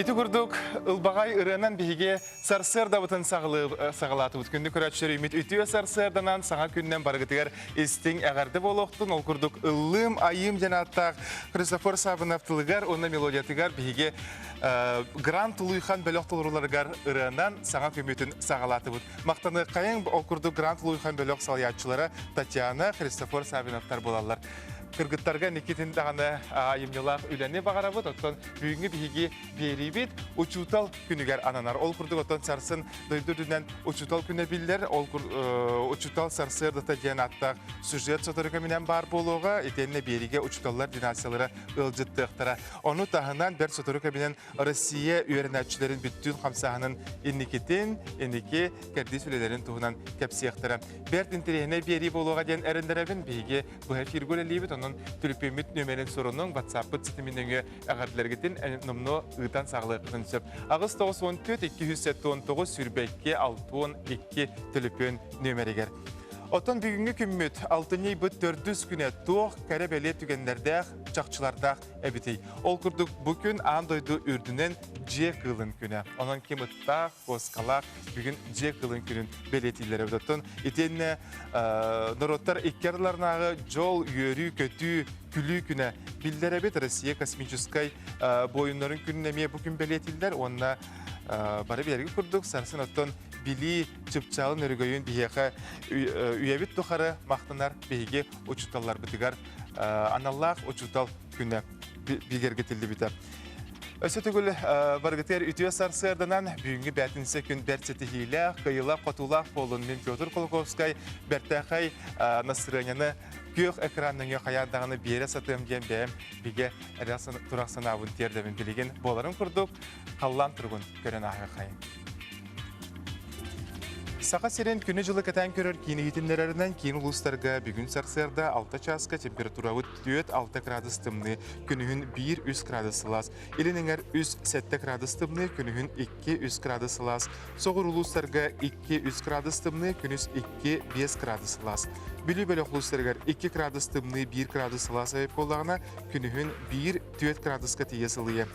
Ити курдук ылбаҕай ырыанан биһиги сарсыардабытын саҕалаатыбыт. Күндү көрөөччүлэр үүммүт үтүө сарсыарданан саҥа күннэн барыгытыгар истиҥ эҕэрдэ буолуохтун. Ол курдук ыллыым, айыым диэн ааттаах Христофор Саввинов тылыгар уонна мелодиятыгар биһиги Гранд Тулуйхан бөлөх толорууларыгар ырыанан саҥа күммүтүн саҕалаатыбыт. Махтаныаххайыҥ, ол курдук Гранд Тулуйхан бөлөх салайааччылара Татьяна, Христофор Саввиновтар буолаллар. Кыргыттарга Никитин даҕаны айымньылаах үлэни баҕарабыт. Оттон бүгүҥҥү биһиги биэриибит учуутал күнүгэр ананар. Ол курдук оттон сарсын дойду үрдүнэн учуутал күнэ биллэр. Ол учуутал сарсыардата диэн ааттаах сюжет сотору кэминэн баар буолуоҕа. Итиэннэ биэриигэ учууталлар династиялара ыалдьыттыахтара. Ону таһынан бэрт сотору кэминэн Россия үөрэнээччилэрин бүттүүн хамсааһынын инникитин, инники кэрдиис үлэлэрин туһунан кэпсиэхтэрэ. Бэрт интэриэһинэй биэрии буолуоҕа диэн эрэннэрэбин. Биһиги быһа эфиргэ үлэлиибит, онон түлүпүөммүт нүөмэрин сурунуҥ, WhatsApp-пыт ситимин нөҥүө эҕэрдэлэргитин номнуо ыытан саҕалыаххытын сөп. 894 279 22 62 төлөпүөн нүөмэригэр. Оттон бүгүҥҥү күммүт алтынньы ыйбыт төрдүс күнэ туох кэрэ-бэлиэ түгэннэрдээх, чахчылардаах эбитий? Ол курдук бу күн аан дойду үрдүнэн дьиэ кыылын күнэ. Онон ким ыттаах, куоскалаах бүгүн дьиэ кыылын күнүн бэлиэтииллэр эбит. Оттон итиэннэ норуоттар икки ардыларынааҕы дьол, үөрүү, көтүү, күлүү күнэ биллэр эбит. Россия космическай буойуннарын күнүн эмиэ бу күн бэлиэтиллэр уонна бары билэргит курдук сарсын оттон билии чыпчаалын өрөгөйүн биһиэхэ үйэбит тухары махтанар биһиги учууталларбытыгар аналлаах учуутал күнэ бигэргэтиллибитэ. Өссө төгүл барыгытыгар үтүө сарсыарданан бүгүҥҥү бээтинсэ күн бэрт ситиһиилээх, кыайыылаах-хотуулаах буолун. Мин Петр Кулаковскай бэртээхэй настырыанньаны күөх экран нөҥүө хайаан даҕаны биэрэ сатыам диэн бэйэм бигэ эрэл турах санаабын тиэрдэбин. Билигин буоларын курдук халлаан туругун көрөн ааһыаххайыҥ. Саха сирин күнү-дьылы кэтээн көрөр киин иһитиннэрэринэн киин улуустарга бүгүн сарсыарда 6 чааска температурабыт 4-6 градус тымныы, күнүһүн 1-3 градус сылаас, илин эҥэр 3-7 градус тымныы, күнүһүн 2-3 градус сылаас, соҕуруу улуустарга 2-3 градус тымныы, күнүс 2-5 градус сылаас. Бүлүү бөлөх улуустарыгар 2 градус тымныы, 1 градус сылаас эбит буоллаҕына, күнүһүн 1-4 градуска тиийэ сылыйа.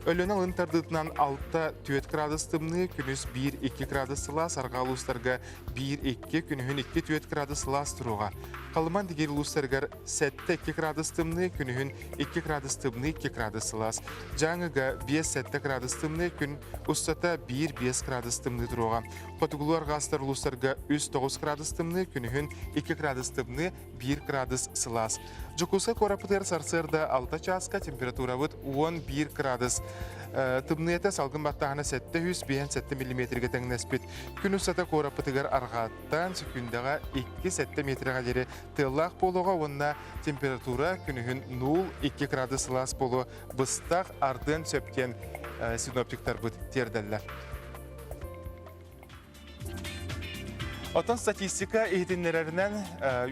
Өлүөнэ алын тардыытынан 6-4 градус тымныы, күнүс 1-2 градус сылаас, арҕаа улуустарга 1-2, күнүһүн 2-4 градус сылаас туруоҕа. Халыман Дигир улуустарыгар 7-2 градус тымныы, күнүһүн 2 градус тымныы, 2 градус сылаас. Дьааҥыга 5-7 градус тымныы, күн устата 1-5 градус тымныы туруоҕа. Хотугулуу арҕаастар улуустарга 3-9 градус тымныы, күнүһүн 2 градус тымныы, 1 градус сылаас. Дьокуускай куораппытыгар сарсыарда 6 чааска температурабыт 11 градус. Тымныыта салгын баттааһына 757 миллиметргэ тэҥнэспит. Күн устата куораппытыгар арҕааттан секундаҕа 2-7 метрэҕэ диэри тыаллаах буолуоҕа уонна температура күнүһүн 0-2 градус сылаас буолуо быстах ардыан сөп диэн синоптиктарбыт тиэрдэллэр. Оттон статистика иһитиннэрэринэн,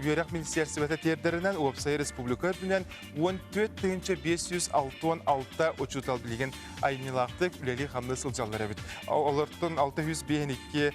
үөрэх министиэристибэтэ тиэрдэринэн, уопсай республика үрдүнэн 14 566 учуутал билигин айымньылаахтык үлэлии-хамныы сылдьаллар эбит. Олортон 652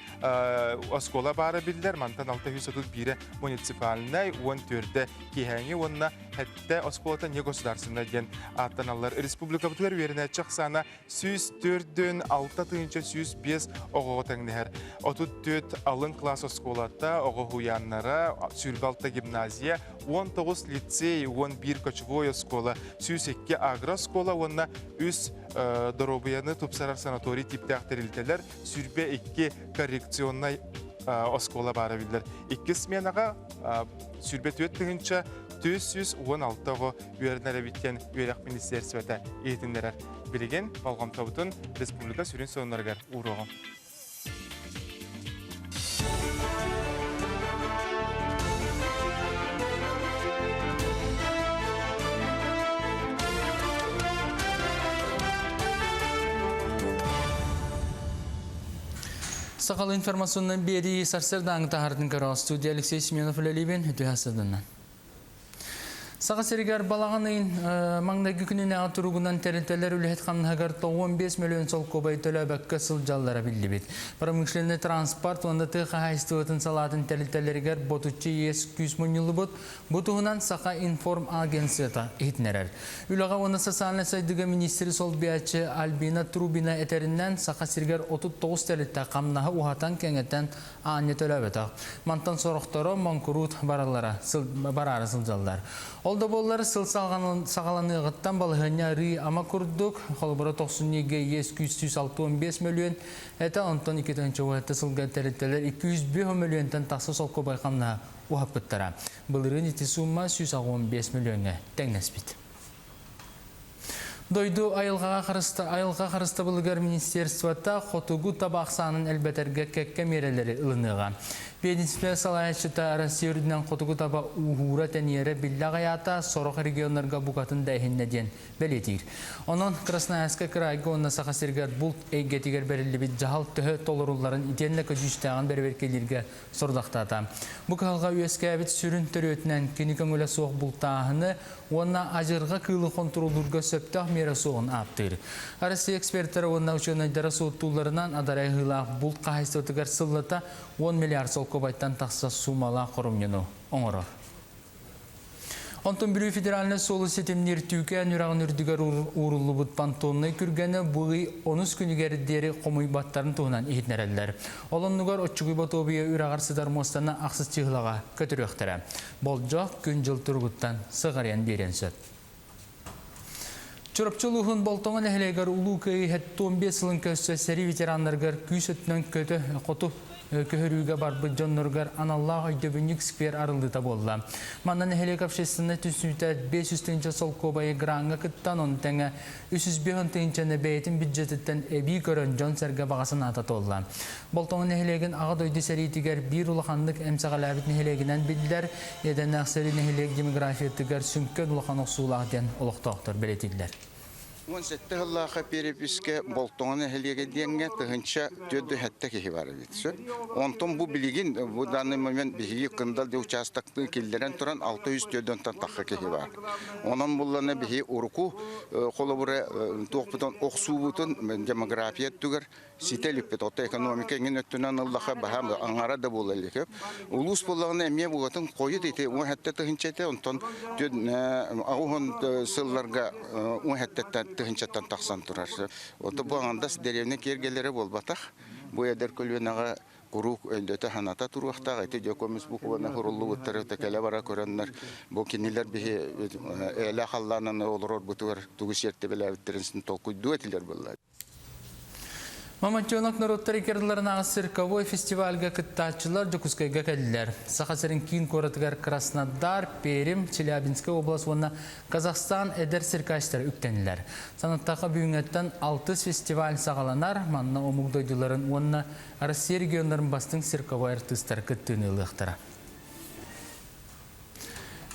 оскуола баара биллэр, мантан 631-э муниципальнай, 14-э киэһээҥи уонна сэттэ оскуолата негосударственнай диэн ааттаналлар. Республикабытыгар үөрэнээччи ахсаана 104 605 оҕоҕо тэҥнэһэр. 34 алын кылаас оскуолата, оҕо уһуйааннара, 26 гимназия, 19 лицей, 11 кочевой оскуола, 102 агрооскуола уонна 3 доруобуйаны тупсарар санаторий тииптээх тэрилтэлэр, 22 коррекционнай оскуола баара биллэр. Иккис сменаҕа 24 тыһыынча 416 оҕо үөрэнэр эбит диэн үөрэх министиэристибэтэ иһитиннэрэр. Билигин болҕомтобутун республика сүрүн сонуннарыгар ууруоҕум. Сахал информационнай биэрии сарсыардааҥы таһаартын көрө студия Алексей Семенов үлэлиибин үтүө сарсыарданнан. Саха сиригэр балаҕан ыйын маҥнайгы күнүнээҕи туругунан тэрилтэлэр үлэһит хамнаһыгар 95 мөлүйүөн солкуобай төлөөбөккө сылдьаллара биллибит. Промышленный транспорт уонна тыа хаһаайыстыбатын салаатын тэрилтэлэригэр ботуччу иэс күүс мунньуллубут. Бу туһунан Саха Информ агенцията иһитиннэрэр. Үлэҕэ уонна социальнай сайдыыга министри солбуйааччы Альбина Трубина этэринэн, Саха сиригэр 39 тэрилтэ хамнаһы уһатан-кэҥэтэн аанньа төлөөбөтөх. Мантан сорохторо моҥкуруут бараллара, бараары сылдьаллар. Ол да буоллар, сыл саҕаланыаҕыттан балаһыанньа арыы ама курдук, холобура тохсунньуга иэс күүс 165 мөлүйүөн этэ, онтон 2007 сылга тэрилтэлэр 205 мөлүйүөнтэн тахса солкуобай хамнаһа уһаппыттара. Былырыын ити суумма 185 мөлүйүөҥҥэ тэҥнэспит. Дойду айылҕаҕа харыста айылҕа харыстабылыгар министерствота хотугу таба ахсаанын элбэтэргэ кэккэ миэрэлэри ылыныаҕа. Ведомство салайааччыта Россия үрдүнэн хотугу таба ууһуура тэнийэрэ биллэ аҕыйаата, сорох регионнарга букатын да эһиннэ диэн бэлиэтиир. Онон Красноярскай кыраайга уонна Саха сиригэр булт эйгэтигэр бэриллибит дьаһал төһө толорулларын итиэннэ көдьүүстээҕин бэрэбиэркэлииргэ сорудахтаата. Бу кыһалҕа үөскээбит сүрүн төрүөтүнэн кини көҥүлэ суох бултааһыны уонна адьырҕа кыылы хонтуруоллуурга сөптөөх миэрэ суоҕун ааттыыр. Россия экспертэрэ уонна учуонайдара суоттуулларынан адарай аһыылаах булт хаһаайыстыбатыгар сыллата 10 миллиард солкуобайтан тахса суумалаах хоромньуну оҥорор. Онтон Бүлүү федеральнай суолу ситимниир Түүкээн үрэҕин үрдүгэр ууруллубут понтоннай күргэни бу ый онус күнүгэр диэри хомуйбаттарын туһунан иһитиннэрэллэр. Ол оннугар Оччугуй Ботуобуйа үрэҕэр сытар муостаны ахсыс чыһылаҕа көтүрүөхтэрэ. Болдьох күн-дьыл туругуттан сыҕарыйан биэриэн сөп. Чурапчы улууһун Болтоҥо нэһилиэгэр Улуу Кыайыы 75 сылын көрсө сэрии ветераннарыгар күүс өттүнэн көтө хоту көһөрүүгэ барбыт дьонноругар аналлаах өйдөбүнньүк сквер арыллыыта буолла. Манна нэһилиэк общественнай түмсүүтэ 500 тыһыынча солкуобайы граҥҥа кыттан, ону тэҥэ 305 тыһыынчаны бэйэтин бюджетиттэн эбии көрөн дьон-сэргэ баҕа санаата туолла. Болтоҥо нэһилиэгин Аҕа дойду сэриитигэр биир улаханнык эмсэҕэлээбит нэһилиэгинэн биллэр, Иэдэннээх сэрии нэһилиэк демографиятыгар сүҥкэн улахан охсуулаах диэн олохтоохтор бэлиэтииллэр. 17 сыллаахха перепискэ Болтоҥо нэһилиэгэ диэҥҥэ тыһыынча түөрт киһи бар эбит. Онтон бу билигин бу данный момент биһиги Кындал де участоктыы киллэрэн туран 604 тахха киһи бар. Онон буллана биһи уруку холобура туохпутун охсуубутун демография өттүгэр ситэ иликпит. Оттон экономика эҥин өттүнэн ыллаха баһаам аҥара да буола илик. Улуус буоллаҕына эмиэ бугатын хойут ити уон сэттэ тыһыынча этэ, онтон аҕыс сылларга уон сэттэттэн тыһыынчаттан тахсан турар. Ото бу аҥардас дэриэбинэ киэргэлэрэ буолбатах. Бу эдэр көлүөнэҕэ куруук өйдөтө-саната туруохтаах. Ити дьокомис букваны хуруллубуттары кэлэ-бара көрөннөр, бу кинилэр биһи элэ халлаанан олорорбутугар тугу сиэртибэлээбиттэрин толкуйдуо этилэр буолла. Мамонтенок норуоттар иккардыларынааҕы цирковой фестивальга кыттааччылар Дьокуускайга кэллилэр. Саха сирин киин куоратыгар Краснодар, Пермь, Челябинскай область уонна Казахстан эдэр циркачтара үктэннилэр. Санаттахха бүгүҥҥэттэн алтыс фестиваль саҕаланар, манна омук дойдуларын уонна Россия регионнарын бастыҥ цирковой артыыстара кыттыыны ылыахтара.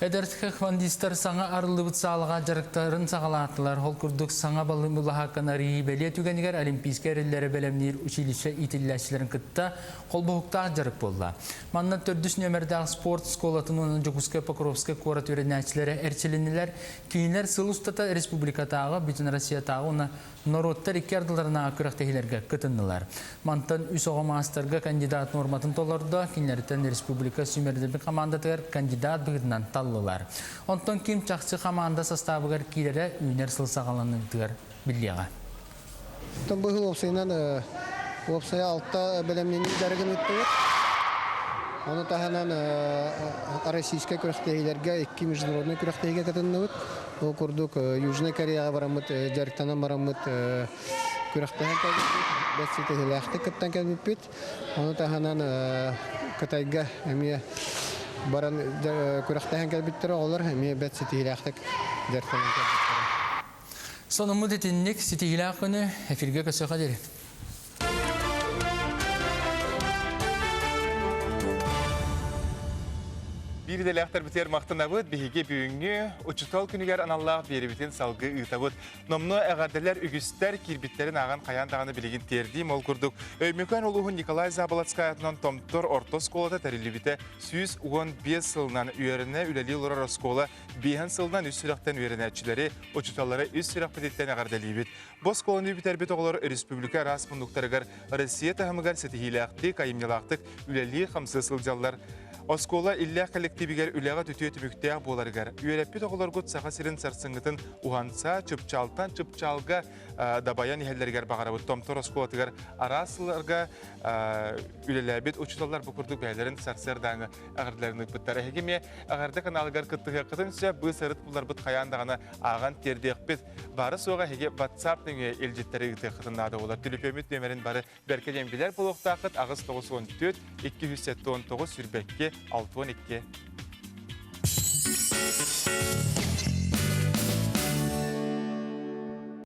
Эдэр тхэквондистар саҥа арыллыбыт саалаҕа дьарыктарын саҕалаатылар. Ол курдук саҥа балыһаакканы арыйыы бэлиэ түгэнигэр Олимпийскай эрэллэри бэлэмниир училище иитиллээччилэрин кытта холбоһуктаах дьарык буолла. Манна төрдүс нүөмэрдээх спорт школатын уонна Дьокуускай Покровскай куорат үөрэнээччилэрэ эрчилиннилэр. Кинилэр сыл устата республикатааҕы, Бүтүн Россиятааҕы уонна норуоттар икки ардыларынааҕы күрэхтэһиилэргэ кытыннылар. Мантан үс оҕо маастарга кандидат нуорматын толордо, кинилэртэн республика сүүмэрдэммит хамаандатыгар кандидат быһыытынан таллылар. Онтон ким чахчы хамаанда састаабыгар киирэрэ үүнэр сыл саҕаланыытыгар биллиэҕэ. Быһыл уопсайынан уопсайа алта бэлэмнэнии дьарыгын ыыттыбыт. Ону таһынан российскай күрэхтэһиилэргэ икки международнай күрэхтэһиигэ кытынныбыт. Ол курдук Южнай Кореяҕа бараммыт дьарыктанан бараммыт күрэхтэһэн кэлбиппит, бэрт ситиһиилээхтик кыттан кэлбиппит. Ону таһынан Кытайга эмиэ баран күрэхтэһэн кэлбиттэрэ оҕолор эмиэ бэрт ситиһиилээхтик дьарыктанан кэлбиттэрэ. Сонуммут итинник ситиһиилээх күнү эфиргэ көрсүөххэ диэри. Биир идэлээхтэрбитигэр махтанабыт. Биһиги бүгүҥҥү учуутал күнүгэр аналлаах биэрибитин салгыы ыытабыт. Номнуо эҕэрдэлэр үгүстэр киирбиттэрин ааҕан хайаан даҕаны билигин тиэрдиим. Ол курдук, Өймөкөөн улууһун Николай Заболоцкай аатынан Томтор орто оскуолата тэриллибитэ 115 сылынан үөрэнэ үлэлии олорор оскуола биэһэн сылынан үс сүрэхтэн үөрэнээччилэри, учууталлары үс сүрэхпититтэн эҕэрдэлиибит. Бу оскуоланы бүтэрбит оҕолор республика араас муннуктарыгар Россия таһымыгар ситиһиилээхтик, айымньылаахтык үлэлии-хамсыы сылдьаллар. Оскуола иллээх коллективигэр үлэҕэ үтүө түмүктээх буоларыгар, үөрэппит оҕолоргут Саха сирин сарсыҥҥытын уһанса, чыпчаалтан чыпчаалга дабайан иһэллэригэр баҕарабыт. Томтор оскуолатыгар араас сылларга үлэлээбит учууталлар бу курдук бэйэлэрин сарсыардааҥы эҕэрдэлэрин ыыппыттар. Эһиги эмиэ эҕэрдэ каналыгар кыттыһыаххытын сөп, быыс-арыт булларбыт хайаан даҕаны ааҕан тиэрдиэхпит. Баара-суоҕа эһиги WhatsApp нөҥүө илдьиттэри ыытыаххытын наада буолар. Түлүпүөмүт нүөмэрин бары бэркэ диэн билэр буолуохтааххыт 894 279 22 62.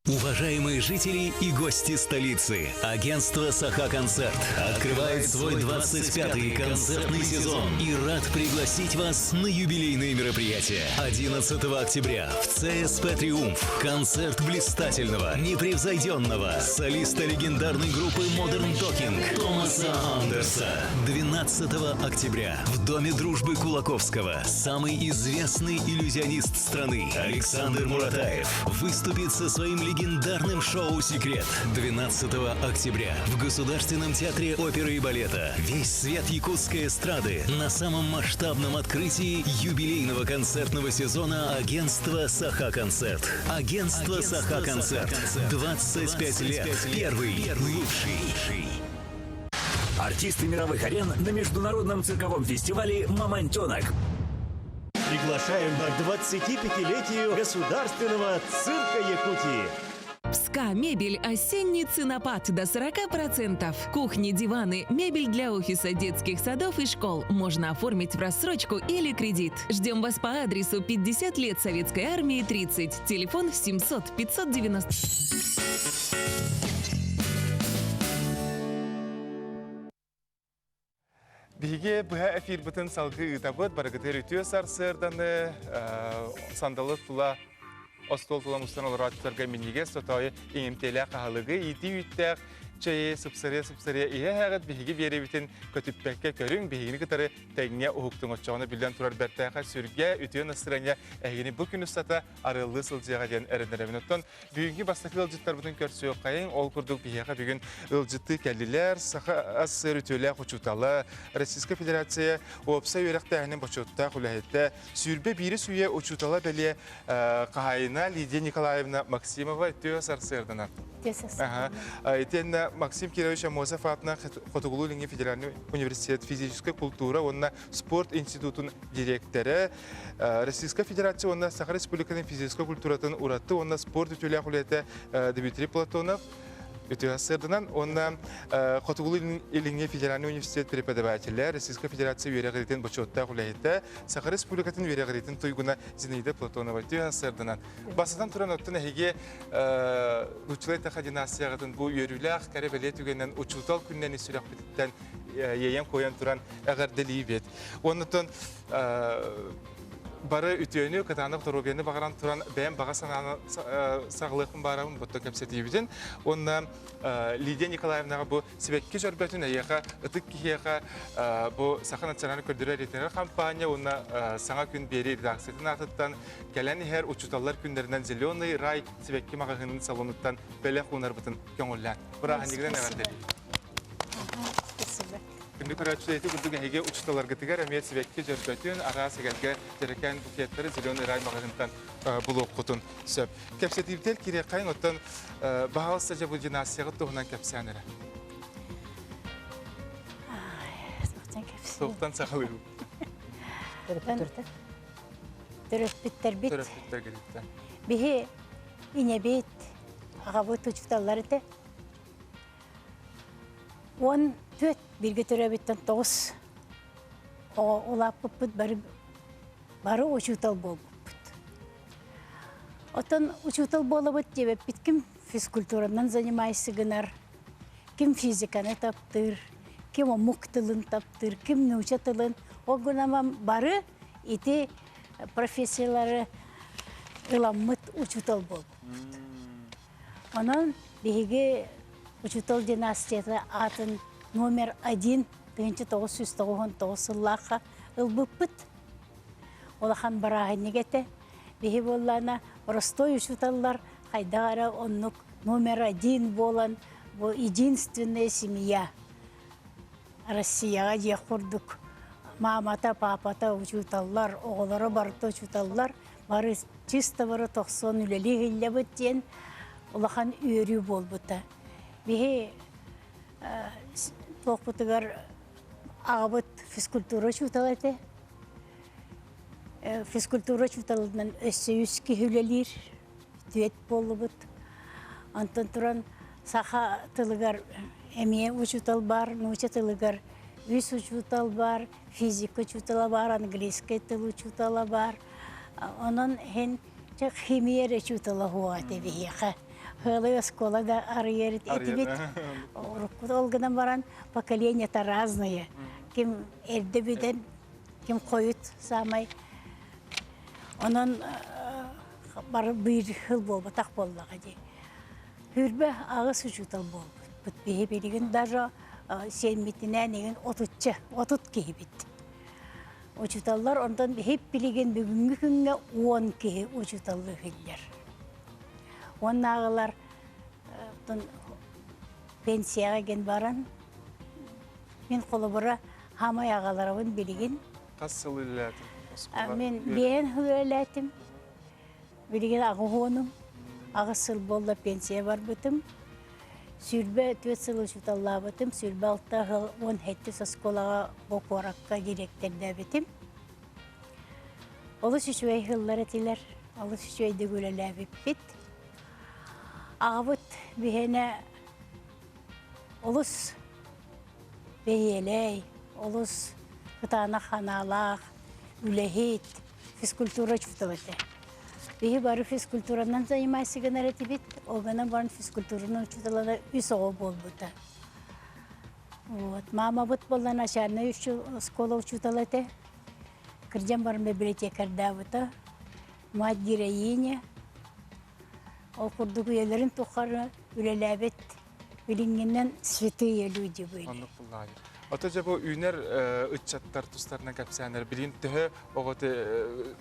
Уважаемые жители и гости столицы, агентство «Саха-концерт» открывает свой 25-й концертный сезон и рад пригласить вас на юбилейные мероприятие. 11 октября в ЦСП «Триумф» концерт блистательного, непревзойденного солиста легендарной группы Modern Talking Томаса Андерса. 12 октября в Доме дружбы Кулаковского самый известный иллюзионист страны Александр Муратаев выступит со своим легендарным шоу «Секрет». 12 октября в Государственном театре оперы и балета весь свет якутской эстрады на самом масштабном открытии юбилейного концертного сезона агентства «Саха-концерт». Агентство «Саха-концерт». 25 лет. Первый лучший. Артисты мировых арен на международном цирковом фестивале «Мамонтенок». Приглашаем к 25-летию Государственного цирка Якутии. СКА «Мебель» осенний ценопад до 40%. Кухни, диваны, мебель для офиса, детских садов и школ можно оформить в рассрочку или кредит. Ждем вас по адресу 50 лет Советской Армии 30. Телефон 700 590. Биһиги быһа эфирбытын салгыы ыытабыт. Барыгытыгар үтүө сарсыарданы сандалы тула остуол тула мустан олорооччуларга минньигэс сотоойу иҥэмтиэлээх аһылыгы иитии үүттээх чэйи сыпсырыйа-сыпсырыйа иһэ-иһэҕит биһиги биэрэбитин көтүппэккэ көрүҥ, биһигини кытары тэҥҥэ уһуктуҥ. Оччоҕуна биллэн турар бэртээхэй сүргэ, үтүө настырыанньа эһигини бу күн устата арыаллыы сылдьыаҕа диэн эрэнэрэбин. Оттон Бүгүҥҥү бастакы ыалдьыттарбытын көрсүөххэйиҥ. Ол курдук биһиэхэ бүгүн ыалдьыттыы кэллилэр. Саха СССР үтүөлээх учуутала, Российскай Федерация уопсай үөрэхтээһинин бочуоттаах үлэһитэ, 21 үйэ учуутала бэлиэ хаһаайына Лидия Николаевна Максимова үтүө сарсыарданар. Итиэннэ Максим Кирович Аммосов аатынан Хотугулуу-Илиҥҥи федеральный университет физическэй култуура уонна спорт институтун дириэктэрэ, Российская Федерация уонна Саха Республикатын физическэй культуратын ураты уонна спорт үтүөлээх үлэтэ Дмитрий Платонов үтүө сырдынан уонна Хотугулуу-Илиҥҥи федеральный университет преподавателэ, Российская Федерация үөрэҕириитин бочуоттаах үлэһитэ, Саха Республикатын үөрэҕириитин туйгуна Зинаида Платонова үтүө сырдынан. Бастатан туран оттон эһиги Лучилай Таха династияҕытын бу үөрүүлээх кэрэ бэлиэ түгэнинэн учуутал күннэни сүрэхпититтэн иэйэн-куойан туран эҕэрдэлиибит. Уоннатон бары үтүөнү, кытаанах доруобуйаны баҕаран туран бэйэм баҕа санааны саҕалыахпын баарабын бутта кэпсэтиибитин. Уонна Лидия Николаевнаҕа бу сибэкки дьөрбөтүн эйиэхэ, ытык киһиэхэ бу Саха национальнай көрдөрөр рейтиннэр хампаанньа уонна Саҥа күн биэрии редакциятын аатыттан кэлэн иһэр учууталлар күннэринэн Зеленый рай сибэкки маҕаһыынын салонуттан бэлэх уунарбытын көҥүллээн. Бырааһынньыгынан эҕэрдэлиибит. Спасибо. Күндү көрөөччүлэр, ити курдук эһиги учууталларгытыгар эмиэ сибэкки дьөрбөтүн, араас эгэлгэ дьэрэкээн букеттары Зеленый рай маҕаһыынтан булуоххутун сөп. Кэпсэтиибитигэр киириэххэйиҥ, оттон баһаалыста дьэ бу династияҕыт туһунан кэпсээн эрэ. Суохтан сахалыыбыт. Төрөппүттэрбит. Төрөппүттэргититтэн. Биһи инэбит, аҕабыт учууталлар этэ. 14 бииргэ төрөөбүттэн 9 оҕо улааппыппыт бары бары учуутал буолбуппут. Оттон учуутал буолабыт диэбэппит ким физкультуранан занимайся гынар, ким физиканы таптыыр, ким омук тылын таптыыр, ким нууча тылын. Ол гынан бары Ити профессиялары ыламмыт учуутал буолбуппут. Онон биһиги учуутал династията аатын номер один 1999 сыллаахха ылбыппыт. Улахан бырааһынньык этэ. Биһи буоллаана простой учууталлар хайдах эрэ оннук номер один буолан бу единственная семья Россияҕа дьиэх курдук маамата, паапата учууталлар, оҕолоро барыта учууталлар бары чисто бары тохсон үлэлии иһиллэбит диэн улахан үөрүү буолбута. Биһи туохпутугар аҕабыт физкультура учуутала этэ. Физкультура учууталынан өссө үс киһи үлэлиир, түөт буоллубут. Онтон туран саха тылыгар эмиэ учуутал баар, нуучча тылыгар үс учуутал баар, физика учуутала баар, английскай тыл учуутала баар. Онон иһин химия эрэ учуутала суоҕа этэ биһиэхэ. Ыалай оскуола да арыйар этибит. Урукку ол гынан баран поколение-то разные. Ким эрдэ бүтэн, ким хойут саамай. Онон бары биир сыл буолбатах буоллаҕа дии. Хүрбэ аҕыс учуутал буолбуппут. Биһи билигин даже сиэммитинээн игин отучча, отут киһибит. Учууталлар онтон биһип билигин бүгүҥҥү күҥҥэ уон киһи учууталлыы иһиллэр. Уоннааҕылар пенсияҕа ген баран мин холобура хаамай аҕаларабын билигин. Хас сыл үлэлээтиҥ? Мин биэһин сыл үлэлээтим. Билигин аҕыс уонум. Аҕыс сыл буолла пенсия барбытым. 24 сыл учууталлаабытым, 26 сыл 17 оскуолаҕа бу куоракка дириэктэрдээбитим. Олус үчүгэй сыллар этилэр, олус үчүгэйдик үлэлээбиппит. Аҕабыт биһиэнэ олус бэйиэлэй, олус кытаанах санаалаах, үлэһит, физкультура учуутала этэ. Биһи бары физкультуранан занимайся гынар этибит, ол гынан баран физкультуранан учууталана үс оҕо буолбута. Вот. Мамабыт буолла начальнай школа учуутала этэ. Кырдьан баран библиотекардаабыта. Мать героиня. Ол курдук үйэлэрин тухары үлэлээбит билиҥҥинэн святые люди были. Оннук буллаҕа. Ото дьэ бу үүнэр ыччаттар тустарынан кэпсээннэр билигин төһө оҕо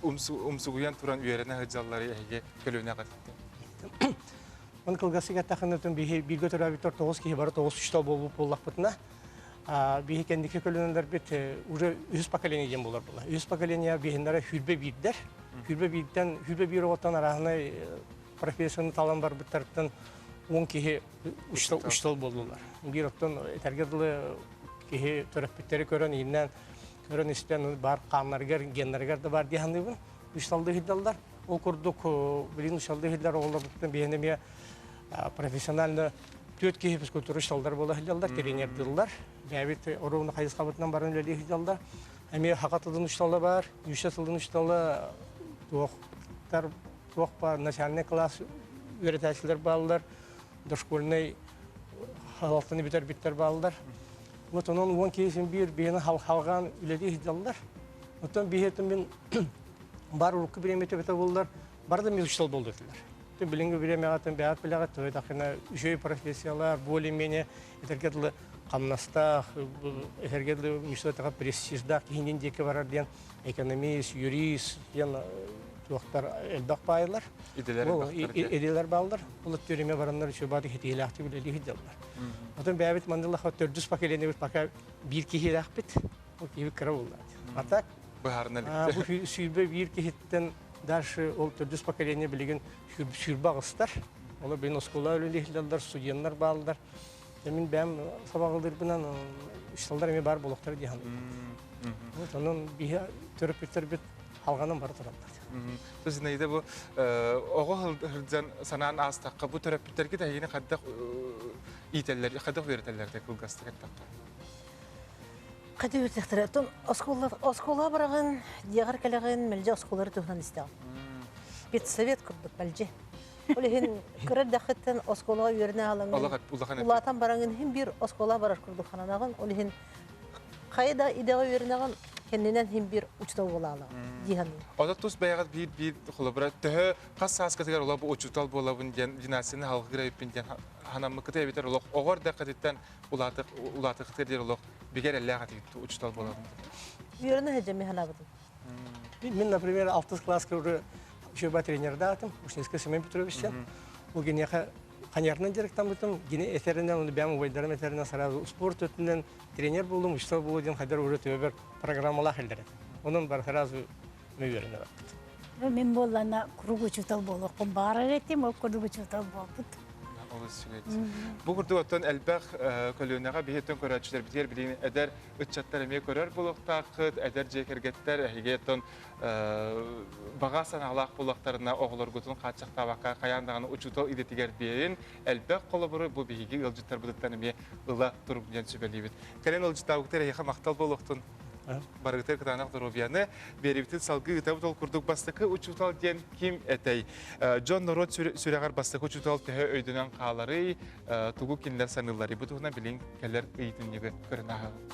умсугуйан туран үөрэнэ сылдьаллары эһиги көлүөнэҕит? Мын кылгасык эттэххинэ биһи бииргэ төрөөбүттэр тоҕус киһи бары тоҕус учуутал буолбут буоллахпытына биһи кэнники көлүөнэлэрбит уже үһүс поколение диэн буолар буолла. Үһүс поколение биһиннэрэ хүрбэ биирдэр. Хүрбэ бииртэн хүрбэ биир оҕоттон арааһынай профессияны талан барбыттарыттан 10 киһи учуутал буоллулар. Биир оттон этэргэ дылы киһи төрөппүттэри көрөн ииннээн көрөн истэн бар хааннарыгар геннарыгар да бар дии саныыбын. Учууталлыы сылдьаллар. Ол курдук билигин учууталлыы сылдьар оҕолорбуттан биһиэнэ эмиэ профессионально түөрт киһи физкультура учууталлар буола сылдьаллар, тренердыыллар. Бэйэбит оруобуна хайысхабытынан баран үлэлии сылдьаллар. Эмиэ саха тылын учуутала бар, нуучча тылын учуутала туохтар туох баар начальный класс үөрэтээччилэр бааллар, дошкольнай халалтаны бүтэрбиттэр бааллар. Вот онон уон киһи биир биһини халҕаан үлэлии сылдьаллар. Оттон биһиэтин мин бар урукку бириэмэтэ бөтө буллар, бары да учуутал буолду этилэр. Билиҥҥи бириэмэҕэ бэйэт билэҕит, тойдахына үчүгэй профессиялар, более-менее этэргэ дылы хамнастаах, этэргэ дылы учуутал престиждаах киһинин диэки барар диэн экономист, юрист диэн туохтар элбэх баайылар. Идэлэр бааллар. Бұл түріме бараннар үчү бааты хитиилээхтик үлэлии сылдьаллар. Отон бэйэбит мандылаха төрдүс поколениебит пока биир киһилээхпит. Ол киһи кыра буолла. А так быһаарына бу сүүрбэ биир киһиттэн дальше ол төрдүс поколение билигин сүүрбэ аҕыстар. Олор билин оскуола үлэлии сылдьаллар, студеннар бааллар. Мин бэйэм сабаҕалыырбынан учууталлар эмиэ баар буолуохтара дии саныыбын. Вот онон биһи төрөппүттэрбит халҕанан бара тураллар. То Зинаида бу оҕо сылдьан санаан аастахха бу төрөппүттэргит эһигини хайдах иитэллэр, хайдах үөрэтэллэр дэ кылгастык эттэххэ? Хайдах үөрэтиэхтэрэ? Оттон оскуола оскуола бараҕын, дьиэҕэр кэлэҕин, мэлдьи оскуолары туһунан истэҕин. Педсовет курдук мэлдьи. Ол иһин кыра эрдэххиттэн оскуолаҕа үөрэнэ аалаҥҥын, улаатан бараҥын иһин биир оскуола барар курдук хананаҕын. Ол иһин хайа да идэҕэ үөрэнэҕин. Кэннинэн хин бир учутал буолаалаҕа дии саныыбын. Ото тус бэйэҕит биир-биир холобура төһө хас сааскытыгар олох бу учуутал буолабын диэн династияны халҕыыр эбиппин диэн ханаммыккыта эбитэр олох оҕо эрдэххититтэн улаатых улаатыхтыыр диэн олох бигэ эрэллээх этигит учуутал буолабын. Үөрэнэ сылдьан мин санаабытым. Мин, например, алтыс класска уже учеба тренердаатым, Ушницкий Семен Петровичтен. Ол гениэхэ ханьярынан дьарыктаммытым, гини этеринен, оны бэм убайдарым этеринен сразу спорт өттүнэн тренер буолум, учуутал буолуу диэн хайдар уже төбөбөр программалаах элдер этим. Онон бар сразу үөрэнэ барбыт. Мин буоллана куруук учуутал буолуохпун баҕарар этим, ол курдук учуутал буолбут. Олус үчүгэй. Бу курдук оттон элбэх көлүөнэҕэ биһиттэн көрөөччүлэрбитигэр билигин эдэр ыччаттар эмиэ көрөр буолуохтааххыт, эдэр дьиэ кэргэттэр эһиги оттон баҕа санаалаах буоллахтарына оҕолоргутун хааччахтаабакка хайаан даҕаны учуутал идэтигэр биэрин, элбэх холобуру бу биһиги ыалдьыттарбытыттан эмиэ ыла туруҥ диэн сүбэлиибит. Кэлин ыалдьыттаабыккытыгар эһиэхэ махтал буолуохтун. Барыгытыгар кытаанах доруобуйаны биэрибитин салгыы ыытабыт ол курдук бастакы учуутал диэн ким этэй? Дьон норуот сүрэҕэр бастакы учуутал төһө өйдөнөн хааларый, тугу кинилэр саныылларый? Бу туһунан билин кэлэр ыйытынньыгы көрөн ааһабыт.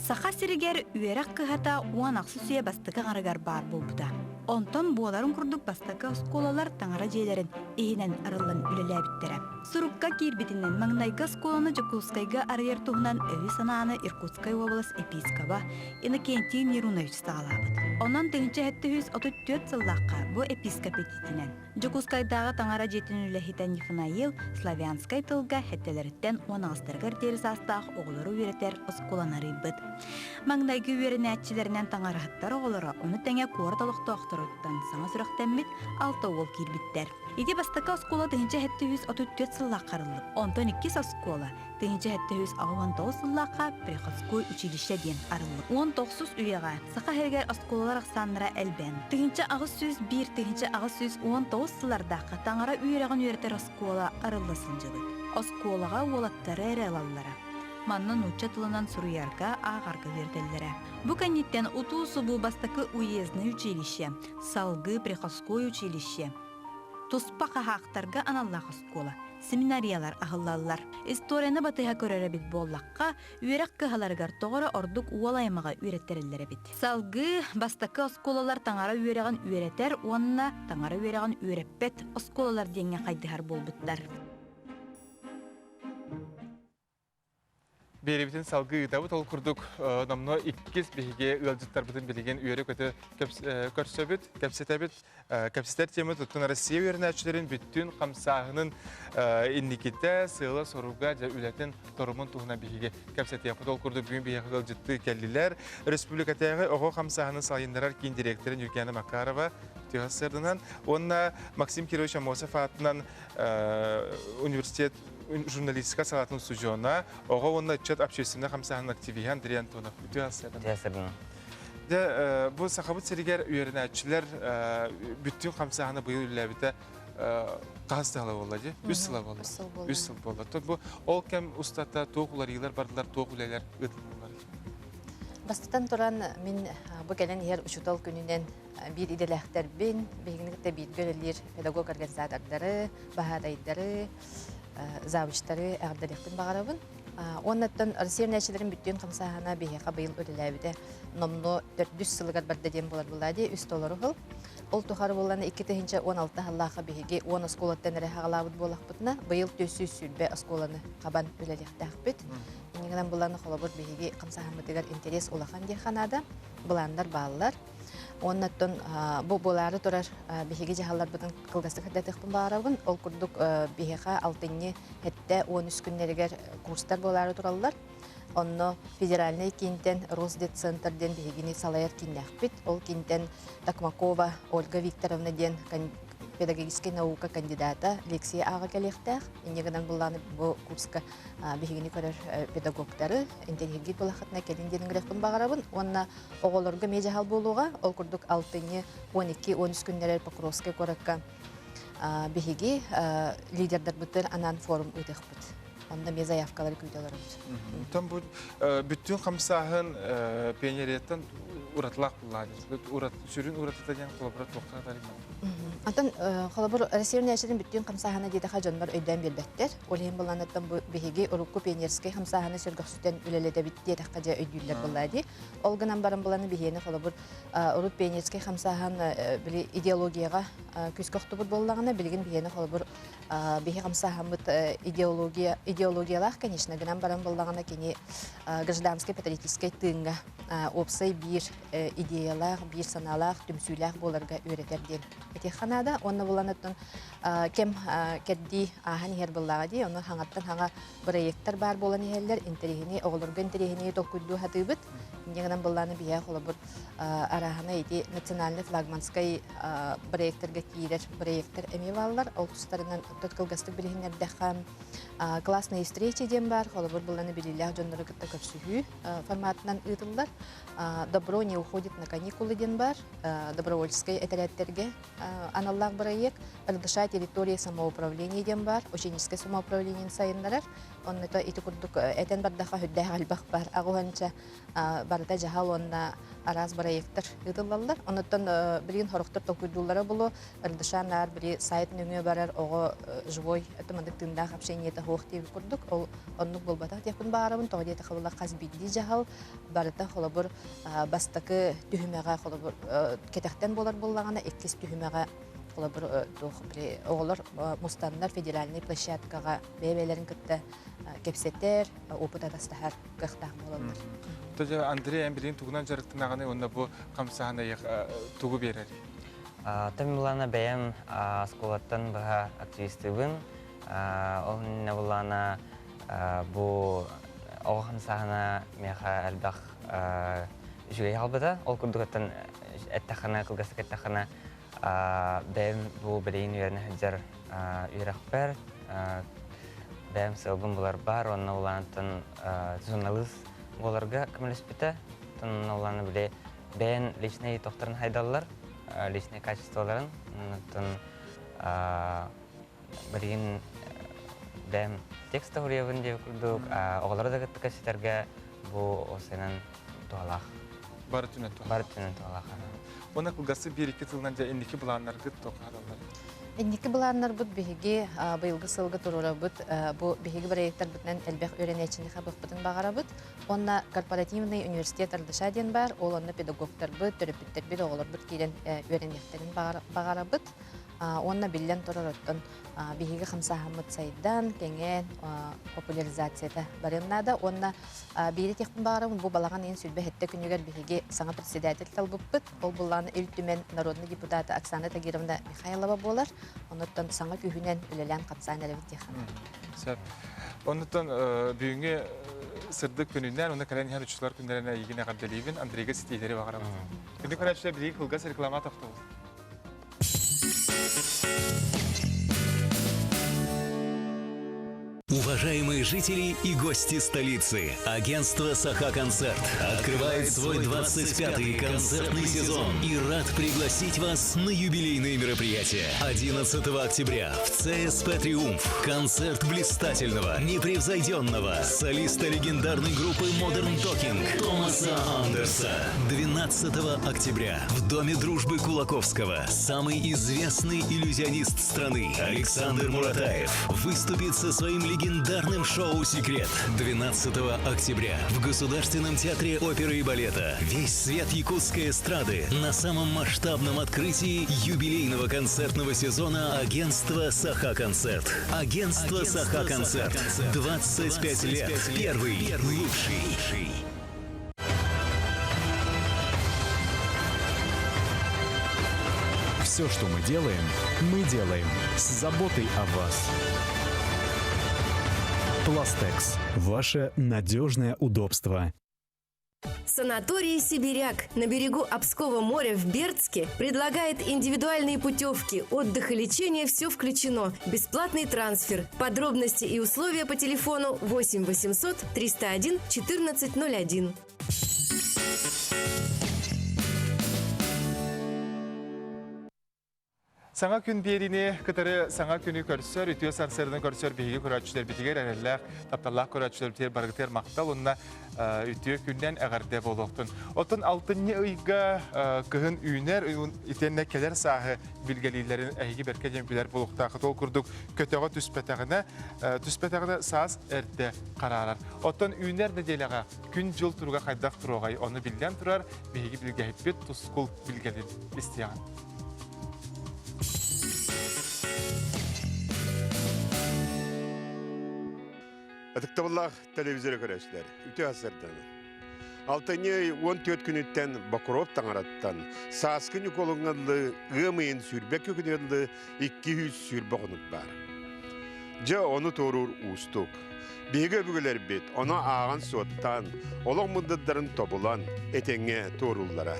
Саха сиригэр үөрэх кыһата 16 үйэ бастакы аҥарыгар баар буолбута. Онтон буоларын курдук бастакы оскуолалар таҥара дьиэлэрин иһинэн арыллан үлэлээбиттэрэ. Сурукка киирбитинэн маҥнайгы оскуоланы Дьокуускайга арыйар туһунан өйү-санааны Иркутскай уобалас епискоба Иннокентий Миронович саҕалаабыт. Онон 1734 сыллаахха бу епископ этиитинэн Дьокуускайдааҕы таҥара дьиэтин үлэһитэ Нифанаил славянскай тылга сэттэлэриттэн уон аҕыстарыгар диэри саастаах оҕолору үөрэтэр оскуоланы арыйбыт. Маҥнайгы үөрэнээччилэринэн таҥараһыттар оҕолоро, ону тэҥэ куорат олохтоохторуттан саҥа сүрэхтэммит алта уол киирбиттэр. Ити бастакы оскуола 1734 сыллаахха арыллыбыт. Онтон иккис оскуола 1789 сыллаахха Приходской училище диэн арыллыбыт. Уон тохсус үйэҕэ Саха сиригэр оскуолалар ахсааннара элбээн, 1801-1819 сыллардаахха таҥара үөрэҕин үөрэтэр оскуола арылла сылдьыбыт. Оскуолаҕа уолаттары эрэ ылаллара. Манна нуучча тылынан суруйарга, ааҕарга үөрэтэллэрэ. Бу кэнниттэн утуу-субуу бастакы уездный училище, салгыы приходской училище, туспа хаһаахтарга аналлаах оскуола, семинариялар аһыллаллар. Историяны батыһа көрөр эбит буоллахха, үөрэх кыһаларыгар тоҕо эрэ ордук уол аймаҕы үөрэттэрэллэр эбит. Салгыы бастакы оскуолалар таҥара үөрэҕин үөрэтэр уонна таҥара үөрэҕин үөрэппэт оскуолалар диэҥҥэ хайдыһар буолбуттар. Биэриибитин салгыы ыытабыт. Ол курдук номнуо иккис биһиги ыалдьыттарбытын билигин үөрэ-көтө көрсөбүт, кэпсэтэбит. Кэпсэтэр тема туттун Россия үөрэнээччилэрин бүттүүн хамсааһынын инникитэ, сыала-соруга, дьэ үлэтин торумун туһунан биһиги кэпсэтиэхпит. Ол курдук бүгүн биһиэхэ ыалдьыттыы кэллилэр. Республикатааҕы оҕо хамсааһынын салайыннарар киин директорын Юргиана Макарова тыа сырдынан уонна Максим Кирович Аммосов аатынан университет журналистика салаатын устудьуона, оҕо уонна ыччат общественнай хамсааһын активиһа Андрей Антонов. Үтүө сырдынан. Дьэ, бу Сахабыт сиригэр үөрэнээччилэр бүттүүн хамсааһына быйыл үлэлээбитэ хаһыс сыла буолла дии? Үс сыла буолла. Үс сыл буолла. Бу ол кэм устата туох уларыйыылар бардылар, туох үлэлэр ыытыллаллар? Бастатан туран, мин бу кэлэн иһэр учуутал күнүнэн биир идэлээхтэрбин, биһигини кытта бииргэ үлэлиир педагог-организатордары, баһаатайдары, завучтары эҕэрдэлиэхпин баҕарабын. Уоннаттан Россия нээчилэрин бүттүүн хамсааһына биһиэхэ быйыл үлэлээбитэ номнуо төрдүс сылыгар барда диэн буолар буолаа дии, үс толору сыл. Ол тухары буоллана 2016 сыллаахха биһиги 10 оскуолаттан эрэ хаҕалаабыт буоллахпытына, быйыл 420 оскуоланы хабан үлэлиэхтээхпит. Иннигинэн буллана холобур биһиги хамсааһыммытыгар интерес улахан диэххэ наада, былааннар бааллар. Уоннаттан бу буолаары турар биһиги дьаһалларбытын кылгастык сырдатыахпын баҕарабын. Ол курдук биһиэхэ алтынньы сэттэ уон үс күннэригэр курстар буолаары тураллар. Онно федеральнай киинтэн Росдетцентр диэн биһигини салайар кииннээхпит. Ол киинтэн Токмакова Ольга Викторовна диэн педагогическай наука кандидата лекция ааҕа кэлиэхтээх. Инньэ гынан буллааны бу курска биһигини көрөр педагогтары интэриэһиргиир буоллаххытына кэлин диэн ыҥырыахпын баҕарабын. Уонна оҕолорго эмиэ дьаһал буолуоҕа. Ол курдук алтынньы 12-13 күннэрэр Покровскай куоракка биһиги лидердарбытын анаан форум ыытыахпыт. Онно эмиэ заявкалары күүтэ олоробут. Онтон бу бүттүүн хамсааһын пионерияттан уратылаах буллаа сүрүн уратыта диэн холобура туохха тарыймат. Антон холобур Россия үнээччитин бүттүүн хамсааһына диэтэхэ дьоннор өйдөөн биэрбэттэр. Ол иһин былаанаттан бу биһиги урукку пионерскай хамсааһыны сөргөхсүтэн үлэлэтэбит диэтэххэ дьэ өйдүүллэр буоллаа дии. Ол гынан баран быланы биһиэни холобур урут пионерскай хамсааһын били идеологияҕа күүскэ охтубут буоллаҕына билигин биһиэни холобур биһи хамсааһыммыт идеология идеологиялаах конечно гынан баран буоллаҕына кини гражданскай патриотическай тыыҥҥа уопсай биир идеялаах, биир санаалаах, түмсүүлээх буоларга үөрэтэр диэн этиэххэ наада. Уонна булан оттон кэм кэрдии ааһан иһэр буоллаҕа дии. Ону хаҥаттан хаҥа проекттар баар буолан иһэллэр. Интэриэһини, оҕолорго интэриэһини толкуйдуу сатыыбыт. Инньэ гынан былааны биһиэхэ холобур арааһына ити национальный флагманскай проекттарга киирэр проекттар эмиэ бааллар. Ол тустарынан тот кылгастык билиһиннэрдэххэ классные встречи диэн баар. Холобур быланы билиилээх дьоннору кытта көрсүһүү форматынан ыытыллар. Добро не уходит на каникулы диэн бар, добровольческай этэрээттэргэ аналлаах бырайыак, РДШ территория самоуправления диэн бар, ученическое самоуправлениены сайыннарар. Онно ити курдук этэн бардаха үрдээх элбэх бар. Аҕуһанча барыта дьаһал уонна араас бырайыактар ыытыллаллар. Онуттан билигин хорохтор толкуйдууллара булу РДШ наар били сайт нөҥүө барар оҕо живой это маннык тыындаах общениета суох диэбит курдук. Ол оннук буолбатах диэхпин баҕарабын. Тоҕо диэтэххэ була хас биирдии дьаһал барыта холобур бастакы түһүмэҕэ холобур кэтэхтэн буолар буоллаҕына иккис түһүмэҕэ холобур туох оҕолор мустаннар федеральнай площадкаҕа бэйэ-бэйэлэрин кытта кэпсэтэр, опыт атастаһар кыахтаах буолаллар. Тоже Андрей эн билигин тугунан дьарыктанаҕыный уонна бу хамсааһын эйиэхэ тугу биэрэрий? Тым Милана бэйэм оскуолаттан быһа активистыыбын. Ол иннинэ буллаана бу оҕо хамсааһына миэхэ элбэх үчүгэй хаалбыта. Ол курдук оттон эттэххинэ, кылгастык эттэххинэ, бэйэм бу билигин үөрэнэ сылдьар үөрэхпэр бэйэм сыалбын буларбар уонна улаантан суруналыыс буоларга көмөлөспүтэ. Оттон улаана били бэйэн личный тохторун хайдаллар, личный качестволарын. Оттон билигин бэйэм текст суруйабын диэбит курдук, оҕолору да кытта кэпсэтэргэ бу осенан туһалаах. Бары түнэн туһалаах. Бары түнэн туһалаах. Уонна кылгасы биир-икки тылынан дьэ инники былааннаргыт туохха Инники былааннарбыт биһиги быйылгы сылга туруорабыт бу биһиги проекттарбытынан элбэх үөрэнээччини хабыахпытын баҕарабыт. Уонна корпоративный университет Ардыша диэн баар, ол онно педагогтарбыт, төрөппүттэрбит, оҕолорбут киирэн үөрэниэхтэрин баҕарабыт. Уонна биллэн турар оттон биһиги хамсааһыммыт сайдан, кэҥээн, популяризацията барыан наада. Уонна биири этиэхпин баҕарабын, бу балаҕан ыйын 27 күнүгэр биһиги саҥа председатель талбыппыт. Ол буллаан Ил Түмэн народный депутата Оксана Тагировна Михайлова буолар. Онуттан саҥа күүһүнэн үлэлээн хамсаан эрэбит диэххэ. Сөп. Оннуттан бүгүҥҥү сырдык күнүнэн, уонна кэлэн иһэр учууталлар күннэринэн эйигин эҕэрдэлиибин, Андрейга ситиилэри баҕарабын. Күндү көрөөччүлэр, билигин кылгас реклама тохтобул. Уважаемые жители и гости столицы, агентство «Саха-концерт» открывает свой 25-й концертный сезон и рад пригласить вас на юбилейные мероприятия. 11 октября в ЦСП «Триумф» концерт блистательного, непревзойденного солиста легендарной группы «Модерн Токинг» Томаса Андерса. 12 октября в Доме дружбы Кулаковского самый известный иллюзионист страны Александр Муратаев выступит со своим легендарным шоу «Секрет». 12 октября в Государственном театре оперы и балета весь свет якутской эстрады на самом масштабном открытии юбилейного концертного сезона агентства «Саха-концерт». Агентство «Саха-концерт». 25 лет. Первый лучший. Все, что мы делаем, мы делаем с заботой о вас. Пластекс. Ваше надежное удобство. Санаторий «Сибиряк» на берегу Обского моря в Бердске предлагает индивидуальные путевки, отдых и лечение – все включено, бесплатный трансфер. Подробности и условия по телефону 8 800 301 1401. Саҥа күн биэриини кытары саҥа күнү көрсөр, үтүө сарсыарданы көрсөр биһиги көрөөччүлэрбитигэр эрэллээх, тапталлаах көрөөччүлэрбитигэр барыгытыгар махтал уонна үтүө күннэн эҕэрдэ буолуохтун. Оттон алтынньы ыйга кыһын үүнэр, итиэннэ кэлэр сааһы билгэлииллэрин эһиги бэркэ диэн билэр буолуохтааххыт. Ол курдук көтөҕө түспэтэҕинэ, түспэтэҕинэ саас эрдэ хараарар. Оттон үүнэр нэдиэлэҕэ күн-дьыл туруга хайдах туруоҕай, ону биллэн турар, биһиги билгэһиппит тускул билгэлин истиэҕин. Ытыктабыллаах телевизоры көрөөччүлэр, үтүө сарсыарданы. Алтынньы 14 күнүттэн Бокуруоп таҥараттан сааскы Ньукуолуҥҥа ыам ыйын сүүрбэ күнүгэр 220 хонук баар. Дьэ, ону туоруур уустук. Биһиги өбүгэлэрбит ону ааҕан-суоттаан, олох мындырдарын тобулан, этэҥҥэ туорууллара.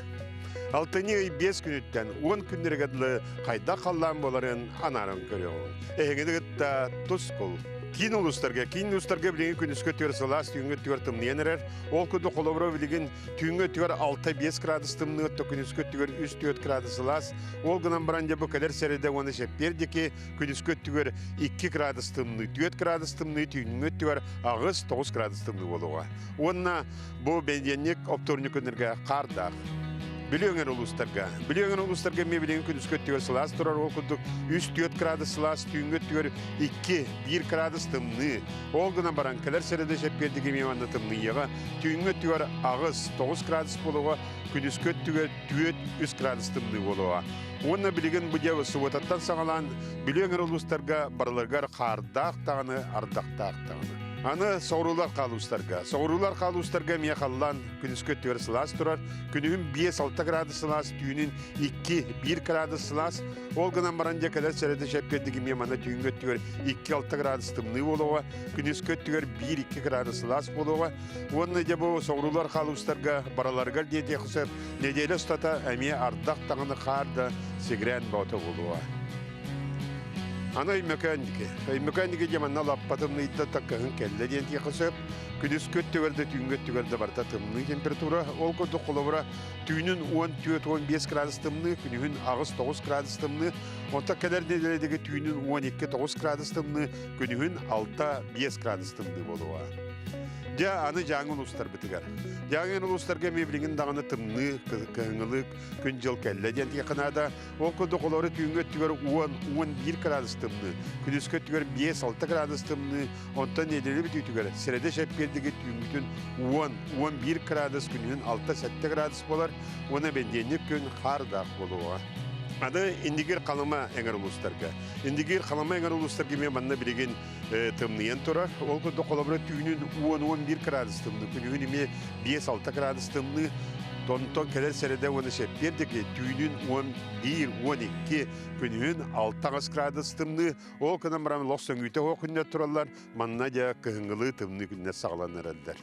Алтынньы ый биэс күнүттэн уон күннэригэр дылы хайдах халлаан буоларын анааран көрүөҕүҥ. Эһигини кытта тускул. Киин улуустарга, киин улуустарга билигин күнүскү өттүгэр сылаас, түүҥҥү өттүгэр тымныйан эрэр. Ол курдук холобура билигин түүҥҥү өттүгэр 6-5 градус тымныы, оттон күнүскү өттүгэр 3-4 градус сылаас. Ол гынан баран дьэ бу кэлэр сэрэдэ уонна чэппиэр диэки күнүскү өттүгэр 2 градус тымныы, 4 градус тымныы, түүҥҥү өттүгэр 8-9 градус тымныы буолуоҕа. Уонна бу бэнидиэнньик оптуорунньук күннэргэ хаардаах. Бүлүү өҥөр улуустарга. Бүлүү өҥөр улуустарга эмиэ билигин күнүскү өттүгэр сылаас турар, ол курдук 3-4 градус сылаас, түүҥҥү өттүгэр 2-1 градус тымныы. Ол гынан баран кэлэр сэрэдэ чэппиэрдик эмиэ манна тымныйыаҕа. Түүҥҥү өттүгэр 8-9 градус буолуоҕа, күнүскү өттүгэр 4-3 градус тымныы буолуоҕа. Уонна билигин бу дьэ субуотаттан саҕалаан Бүлүү өҥөр улуустарга барыларыгар хаардаах даҕаны, ардахтаах даҕаны. Аны соҕуруулар хаалуустарга. Соҕуруулар хаалуустарга эмиэ халлаан күнүскү өттүгэр сылаас турар. Күнүһүн 5-6 градус сылаас, түүнүн 2-1 градус сылаас. Ол гынан баран дьэ кэлэр сэрэдэ чэппиэрдик эмиэ манна түүҥҥү өттүгэр 2-6 градус тымныы буолуоҕа, күнүскү өттүгэр 1-2 градус сылаас буолуоҕа. Уонна дьэ бу соҕуруулар хаалуустарга бараларыгар диэтиэх сөп, Нэдиэлэ устата эмиэ ардах даҕаны хаар да сигрээн бөҕөтө буолуоҕа. Аны Өймөкөөн диэки. Өймөкөөн диэки дьэ манна лаппа тымныйда да кыһын кэллэ диэн тиэхэ сөп. Күнүскү өттүгэр да түүҥҥү өттүгэр да барыта тымныы температура. Ол курдук холобура түүнүн 14-15 градус тымныы, күнүһүн 8-9 градус тымныы. Онтон кэлэр нэдиэлэ диэки түүнүн 12-9 градус тымныы, күнүһүн 6-5 градус тымныы буолуоҕа. Дьэ, аны Дьааҥы улуустарбытыгар. Дьааҥы улуустарга эмиэ билигин даҕаны тымныы, кыһыҥҥылыы күн-дьыл кэллэ диэн тиэхэ наада. Ол курдук олору түүҥҥү өттүгэр 10-11 градус тымныы, күнүскү өттүгэр 5-6 градус тымныы, онтон нэдиэлэ бүтүүтүгэр сэрэдэ чэппиэрдиги түүҥҥүтүн 10-11 градус, күнүһүн 6-7 градус буолар уонна бэнидиэнньик күн хаардаах буолуоҕа. Аны Индигир Халыма эҥэр улуустарга. Индигир Халыма эҥэр улуустарга эмиэ манна билигин тымныйан турар. Ол курдук холобура түүнүн 10-11 градус тымныы, күнүһүн эмиэ 5-6 градус тымныы. Тонтон кэлэр сэрэдэ уонна чэппиэр диэки түүнүн 11-12, күнүһүн 6 градус тымныы. Ол гынан баран лох сөҥүүтэ оһох күннэр тураллар. Манна дьэ кыһыҥҥылыы тымныы күннэр саҕаланар эрэллэр.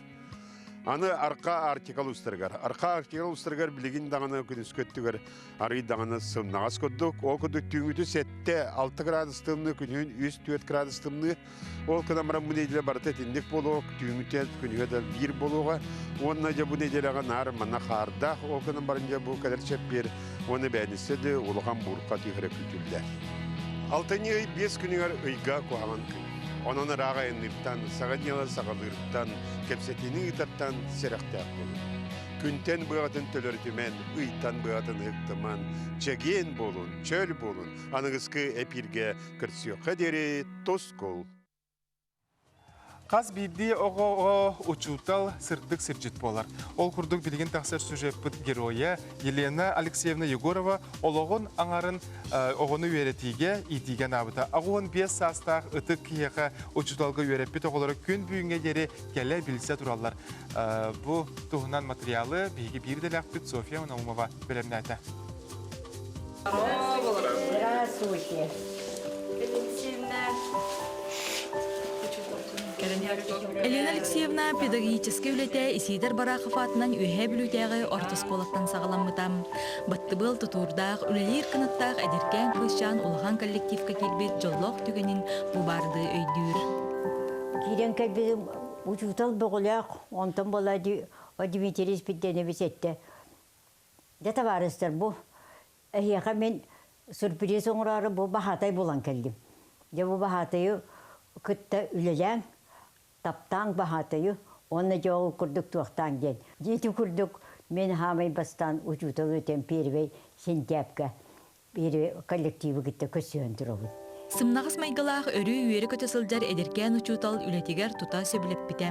Аны Арка Арктика улуустарыгар. Арка Арктика улуустарыгар билигин даҕаны күнүскү өттүгэр арый даҕаны сымнаҕас курдук. Ол курдук түүҥҥүтү 7-6 градус тымныы, күнүһүн 3-4 градус тымныы. Ол гынан баран бу нэдиэлэ барыта итинник буолуо, түүҥҥүтэ күнүһэ да биир буолуоҕа. Уонна дьэ бу нэдиэлэҕэ наар манна хаардаах, ол гынан баран дьэ бу кэлэр чэппиэр уонна бээнисэ да улахан буурҕа түһэрэ күүтүллэр. Алтынньы ый биэс күнүгэр ыйга куһаҕан күн. Онон ыраах айанныыртан, саҥа дьыала саҕалыыртан, кэпсэтиини ыытартан сэрэхтээх буолуҥ. Күнтэн быаҕытын төлөрүтүмэн, ыйтан быаҕытын ыһыктыман, чэгиэн буолун, чөл буолун, аныгыскы эпииргэ көрсүөххэ диэри тускул! Хас биирдии оҕо учуутал сырдык сирдьит буолар. Ол курдук билигин тахсар сюжеппыт геройа Елена Алексеевна Егорова олоҕун аҥарын оҕону үөрэтиигэ, иитиигэ анаабыта. 85 саастаах ытык киһиэхэ учууталга үөрэппит оҕолоро күн бүгүҥҥэ диэри кэлэ билсэ тураллар. Бу туһунан материалы биһиги биир идэлээхпит Софья Наумова бэлэмнээтэ. Здравствуйте. Елена Алексеевна педагогическай үлэтэ Исидор Барахов аатынан Үөһээ Бүлүүтээҕи орто оскуолаттан саҕаламмыта. Баттыбыал тутуурдаах, үлэлиир кынаттаах эдэркээн кыысчаан улахан коллективка киирбит дьоллоох түгэнин бу баардыы өйдүүр. Киирэн кэлбитим учуутал бөҕөлөөх, онтон буолла Дмитрий Спирденович эттэ. Дьэ табаарыстар, бу эһиэхэ мин. Сюрприз оҥороору бу баһаатай булан кэллим. Дьэ бу баһаатайы кытта үлэлээҥ, таптааҥ баһаатайы уонна дьэ ол курдук туохтааҥ диэн. Ити курдук мин хаамай бастаан учуутал өтөн первый сентябрьга биир коллективы кытта көрсүһэн турабын. Сымнаҕас майгылаах өрүү үөрэ-көтө сылдьар эдэркээн учуутал үлэтигэр тута сөбүлэппитэ.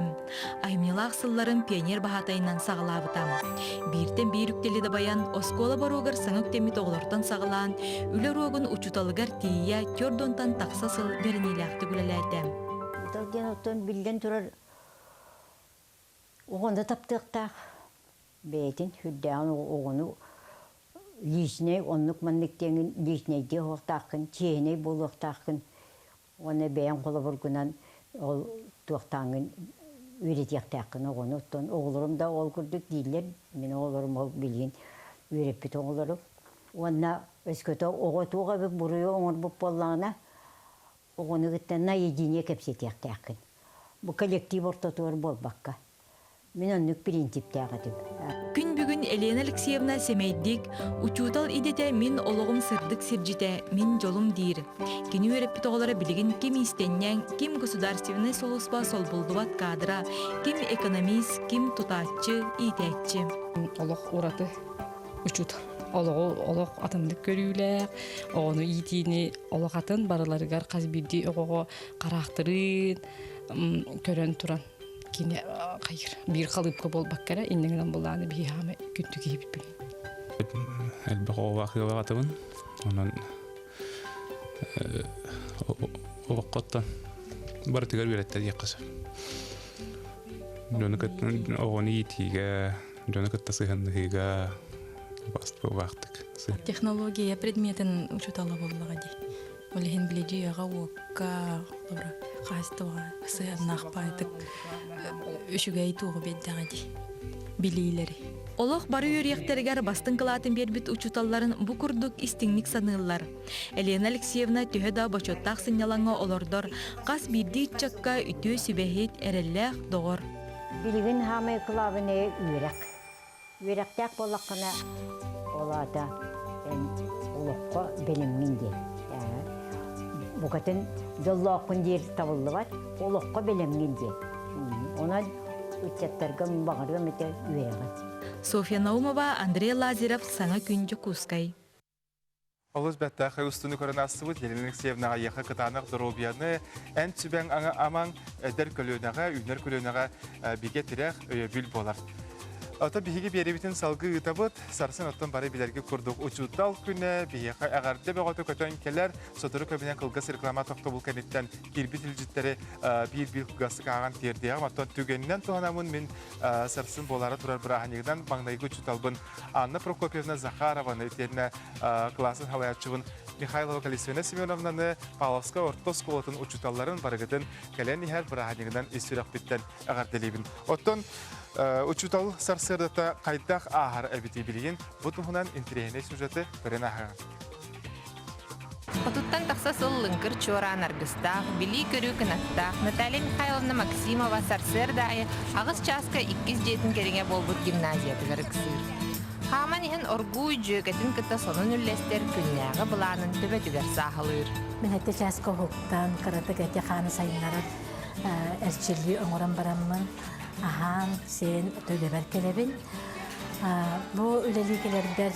Айымньылаах сылларын пионер баһаатайынан саҕалаабыта. Бииртэн биир үктэли дабайан, оскуола боруогар саҥа үктэммит оҕолортон саҕалаан, үлэ уруогун учууталыгар тиийэ түөрт тахса сыл бэриниилээхтик үлэлээтэ. Учуутал диэн оттон биллэн турар оҕону таптыахтаах бэйэтин сүрдээҕин оҕону личнэй оннук-маннык диэҥин личнэйдии оһуохтааххын, чиэһинэй буолуохтааххын уонна бэйэҥ холобургунан ол туохтааҥҥын үөрэтиэхтээххин оҕону. Оттон оҕолорум да ол курдук дииллэр, мин оҕолорум ол билигин үөрэппит оҕолорум. Уонна өскөтө оҕо туох эбит буруйу оҥорбут буоллаҕына, оҕону кытта наедине кэпсэтиэхтээххин. Бу коллектив ортотугар буолбакка. Мин оннук принциптээх этим. Күн бүгүн Елена Алексеевна сэмэйдик, учуутал идэтэ мин олоҕум сырдык сирдьитэ, мин дьолум диир. Кини үөрэппит оҕолоро билигин ким иистэнньэҥ, ким государственнай сулууспа солбуллубат каадыра, ким экономист, ким тутааччы, иитээччи. Олох ураты учуутал. Олоҕу олох атыннык көрүүлээх, оҕону иитиини олох атын барыларыгар хас биирдии оҕоҕо хараахтырыын көрөн туран кини хайыр биир халыыпка буолбакка эрэ иннигинэн булааны биһи хаама күндү киһибит билин. Элбэх оҕолоох ыал аҕатыбын. Онон олоххоттон барытыгар үөрэттэ диэххэ сөп. Дьону кытта оҕону иитиигэ, дьону кытта сыһыаннаһыыга бастык. Технология предметин учуутала буоллаҕа дии. Ол иһин билидьиэҕэ уокка, холобура, хаһаайыстыбаҕа сыһыаннаах баайдык үчүгэй туоҕу биэрдэҕэ дии билиилэри. Олох бары үөрүйэхтэригэр бастыҥ кылаатын биэрбит учууталларын бу курдук истиҥник саныыллар. Елена Алексеевна төһө да бочуоттаах сынньалаҥҥа олордор, хас биирдии ыччакка үтүө сүбэһит, эрэллээх доҕор. Билигин хаамай кылаабынайа үөрэх. Үөрэхтээх буоллаххына, ол аата эн олоххо бэлэмҥин диэн. Букатын дьоллооххун диир табыллыбат, олоххо бэлэмҥин диэн. Онон ыччаттарга баҕарыам этэ үөрэҕи. Софья Наумова, Андрей Лазарев, Саҥа күн Дьокуускай. Олус бэттээхэй устуну көрөн аастыбыт Елена Алексеевнаҕа эйиэхэ кытаанах доруобуйаны, эн сүбэҥ амаҥ эдэр көлүөнэҕэ, үүнэр көлүөнэҕэ бигэ тирэх, өйөбүл буолар. Ото биһиги биэрэбитин салгыы ыытабыт. Сарсын оттон бары билэрги курдук учуутал күнэ биһиэхэ эҕэрдэ бөҕөтө көтөн кэлэр. Сотору көбүнэн кылгас реклама тохтобул кэнниттэн киирбит илдьиттэри биир-биир кылгастык ааҕан тиэрдиэҕим. Оттон түгэнинэн туһанаммын мин сарсын буолаары турар бырааһынньыгынан маҥнайгы учууталбын Анна Прокопьевна Захарованы итиэннэ кылаасын салайааччыбын Михайлова Калисфена Семеновнаны Павловскай орто оскуолатын учууталларын барыгытын кэлэн иһэр бырааһынньыгынан ис сүрэхпиттэн эҕэрдэлиибин. Оттон учуутал сарсыардата хайдах ааһар эбитий билигин бу туһунан интэриэһинэй сюжеты көрөн ааһыаҕыҥ. Хотуттан тахса сыл лыҥкыр чуораан аргыстаах, билии-көрүү кынаттаах Наталья Михайловна Максимова сарсыарда аайы аҕыс чааска иккис дьиэтин кэриҥэ буолбут гимназиятыгар ыксыыр. Хааман иһэн оргууй дьүөгэтин кытта сонун үллэстэр күннээҕи былаанын төбөтүгэр сааһылыыр. Мин эти чааска уһуктан, кыратык эти-хааны сайыннарар эрчиллии оҥорон бараммын, аһаан, сиэн төлөбөр кэлэбин. Бу үлэлии кэлэрбэр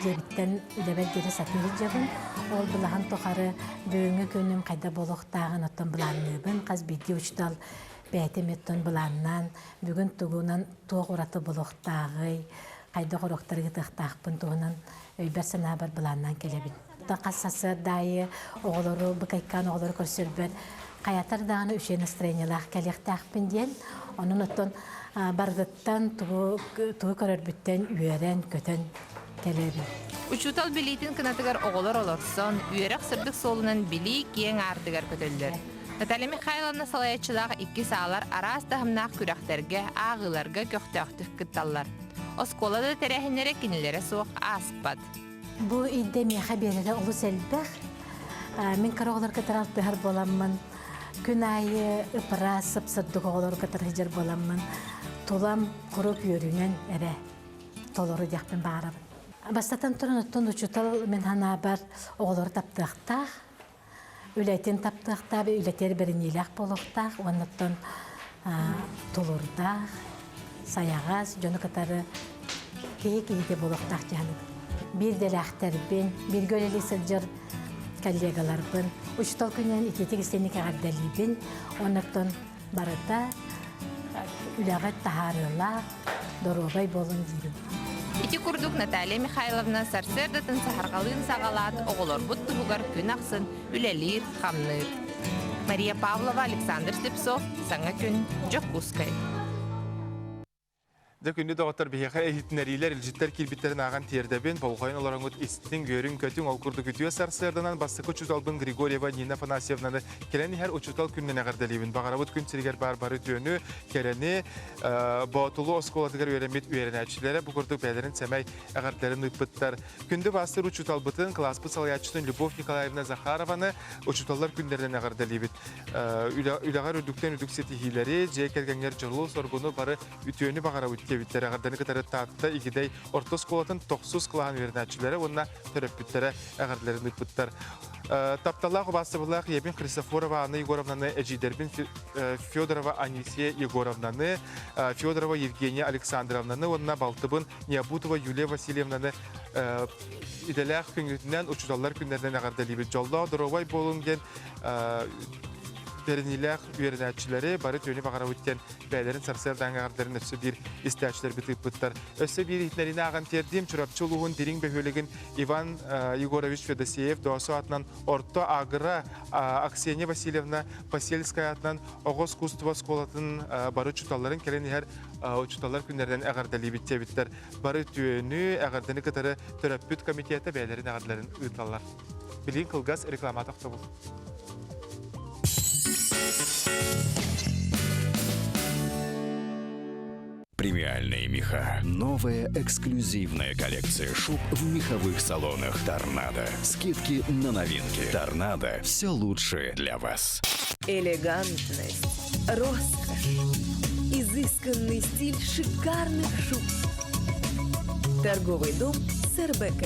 дьиэбиттэн үлэбэр диэри сатыы сылдьабын. Ол былаһын тухары бүгүҥҥү күнүм хайда буолуохтааҕын оттон былаанныыбын. Хас биирдии учуутал бэйэтэ оттон былааннаан бүгүн тугунан туох ураты буолуохтааҕый, хайдах уруоктары ыытыахтаахпын туһунан өйбөр-санаабар былааннаан кэлэбин. Хас сарсыарда аайы оҕолору, быкайкаан оҕолору көрсөрбөр хайатар даҕаны үчүгэй настроениелаах кэлиэхтээхпин диэн. Онон оттон барытыттан тугу тугу көрөрбүттэн үөрэн-көтөн кэлэбин. Учуутал билиитин кынатыгар оҕолор олорсон, үөрэх сырдык суолунан билии киэҥ аартыгар көтөллөр. Наталья Михайловна салайааччылаах икки саалар араас таһымнаах күрэхтэргэ, ааҕыыларга көхтөөхтүк кытталлар. Оскуола да тэрээһиннэрэ кинилэрэ суох ааспат. Бу идэ миэхэ биэрэрэ олус элбэх. Мин кыра оҕолорго алтыһар буоламмын, күн аайы ыпыраас сып-сырдык оҕолорго сылдьар буоламмын, тулам куруук үөрүүнэн эрэ толору диэхпин баҕарабын. Бастатан туран оттон учуутал мин санаабар оҕолору таптыахтаах, үлэтин таптыахтаах, үлэтигэр бэриниилээх буолуохтаах уонна оттон тулуурдаах, сайаҕас, дьону кытары киһи киһитэ буолуохтаах дьаһаныбын. Биир идэлээхтэрбин, бииргэ үлэлии сылдьар коллегаларбын учуутал күнүнэн итиитик истиҥник эҕэрдэлиибин. Оннуттан барыта үлэҕит таһаарыылаах, доруобай буолун диибин. Ити курдук Наталья Михайловна сарсыардатын саһарҕалыын саҕалаат оҕолорбут туһугар күн ахсын үлэлиир-хамныыр. Мария Павлова, Александр Слепцов, Саҥа күн, Дьокуускай. Дьэ күндү доҕоттор биһиэхэ иһитиннэриилэр, илдьиттэр киирбиттэрин ааҕан тиэрдэбин. Болҕойон олороҥҥут истиҥ, үөрүҥ-көтүҥ. Ол курдук үтүө сарсыарданан бастакы учууталбын Григорьева Нина Афанасьевнаны кэлэн иһэр учуутал күнүнэн эҕэрдэлиибин. Баҕарабыт күн сиригэр баар бары үтүөнү, кэрэни, Боотулу оскуолатыгар үөрэммит үөрэнээччилэрэ бу курдук бэйэлэрин сэмэй эҕэрдэлэрин ыыппыттар. Күндү бастыр учууталбытын, кылааспыт салайааччытын Любовь Николаевна Захарованы учууталлар күннэринэн эҕэрдэлиибит. Үлэҕэр үрдүктэн үрдүк ситиһиилэри, дьиэ кэргэҥҥэр дьолу-соргуну бары үтүөнү баҕарабыт диэбиттэр. Эҕэрдэни кытары Таатта Игидэй орто оскуолатын тохсус кылааһын үөрэнээччилэрэ уонна төрөппүттэрэ эҕэрдэлэрин ыыппыттар. Тапталлаах убаастабыллаах ийэбин Христофорова Анна Егоровнаны, эдьиийдэрбин Федорова Анисия Егоровнаны, Федорова Евгения Александровнаны уонна балтыбын Необутова Юлия Васильевнаны идэлээх күҥҥүтүнэн учууталлар күннэринэн эҕэрдэлиибит. Дьоллоох доруобай буолуҥ диэн бэриниилээх үөрэнээччилэри бары үтүөнү баҕарабыт диэн бэйэлэрин сарсыардааҥҥы эҕэрдэлэрин өссө биир истээччилэрбит ыыппыттар. Өссө биир иһитиннэриини ааҕан тиэрдиим Чурапчы улууһун Дириҥ бөһүөлэгин Иван Егорович Федосеев Доосо аатынан Орто Агра Аксения Васильевна Посельская аатынан оҕо искусство оскуолатын бары учууталларын кэлэн иһэр учууталлар күннэринэн эҕэрдэлиибит диэбиттэр. Бары үтүөнү, эҕэрдэни кытары төрөппүт комитета бэйэлэрин эҕэрдэлэрин ыыталлар. Билигин кылгас реклама тохтобул. Премиальные меха. Новая эксклюзивная коллекция шуб в меховых салонах «Торнадо». Скидки на новинки. «Торнадо» – все лучшее для вас. Элегантность, роскошь, изысканный стиль шикарных шуб. Торговый дом СРБК.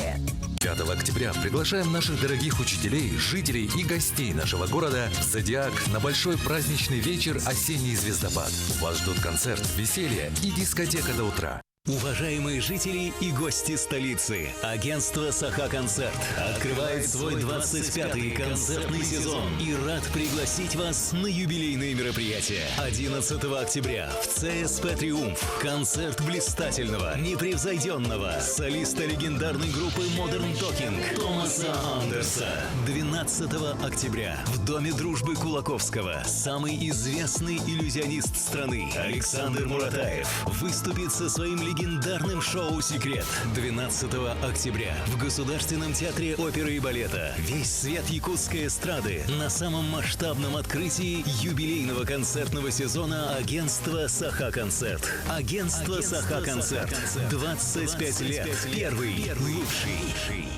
5 октября приглашаем наших дорогих учителей, жителей и гостей нашего города в «Зодиак» на большой праздничный вечер «Осенний звездопад». Вас ждут концерт, веселье и дискотека до утра. Уважаемые жители и гости столицы, агентство «Саха-концерт» открывает свой 25-й концертный сезон и рад пригласить вас на юбилейные мероприятия. 11 октября в ЦСП «Триумф» концерт блистательного, непревзойденного солиста легендарной группы Modern Talking Томаса Андерса. 12 октября в Доме дружбы Кулаковского самый известный иллюзионист страны Александр Муратаев выступит со своим легендарным шоу «Секрет». 12 октября в Государственном театре оперы и балета весь свет якутской эстрады на самом масштабном открытии юбилейного концертного сезона агентства «Саха-концерт». Агентство «Саха-концерт». 25 лет. Первый. Лучший.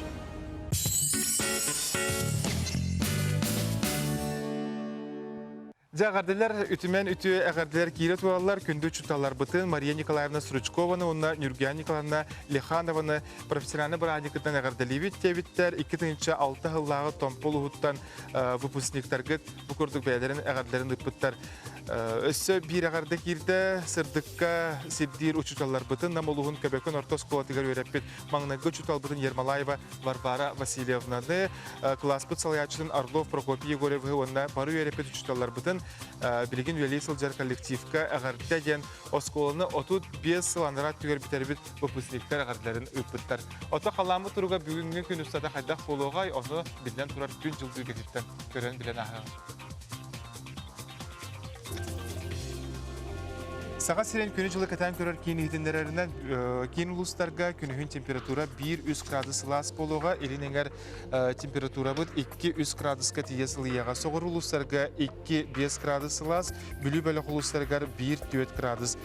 Дьэ, эҕэрдэлэр үтүмэн үтүө эҕэрдэлэр киирэ тураллар. Күндү учууталларбытын Мария Николаевна Стручкованы уонна Нюргияна Николаевна Лиханованы профессиональнай бырааһынньыккытынан эҕэрдэлиибит диэбиттэр. 2006 сыллааҕы Томпо улууһуттан выпускниктаргыт бу курдук бэйэлэрин эҕэрдэлэрин ыыппыттар. Өссө биир эҕэрдэ киирдэ. Сырдыкка сирдиир учууталларбытын Нам улууһун Көбөкөн орто оскуолатыгар үөрэппит маҥнайгы учууталбытын Ермолаева Варвара Васильевнаны, кылааспыт салайааччытын Орлов Прокопий Егоровиһы уонна бары үөрэппит учууталларбытын билигин үлэлии сылдьар коллективка эҕэрдэ диэн оскуоланы 35 сыл анараа өттүгэр бүтэрбит выпускниктар эҕэрдэлэрин ыыппыттар. Ото халааммыт туруга бүгүҥҥү күн устата хайдах буолуоҕай, ону биллэн турар күн-дьыл билгэтиттэн көрөн билэн ааһыаҕыҥ. Саха сирин күнү-дьылы кэтээн көрөр киин иһитиннэрэринэн, киин улуустарга күнүһүн температура 1-3 градус сылаас буолуоҕа, илин эҥэр температурабыт 2-3 градуска тиийэ сылыйыаҕа. Соҕуруу улуустарга 2-5 градус сылаас, Бүлүү бөлөх улуустарыгар 1-4 градус.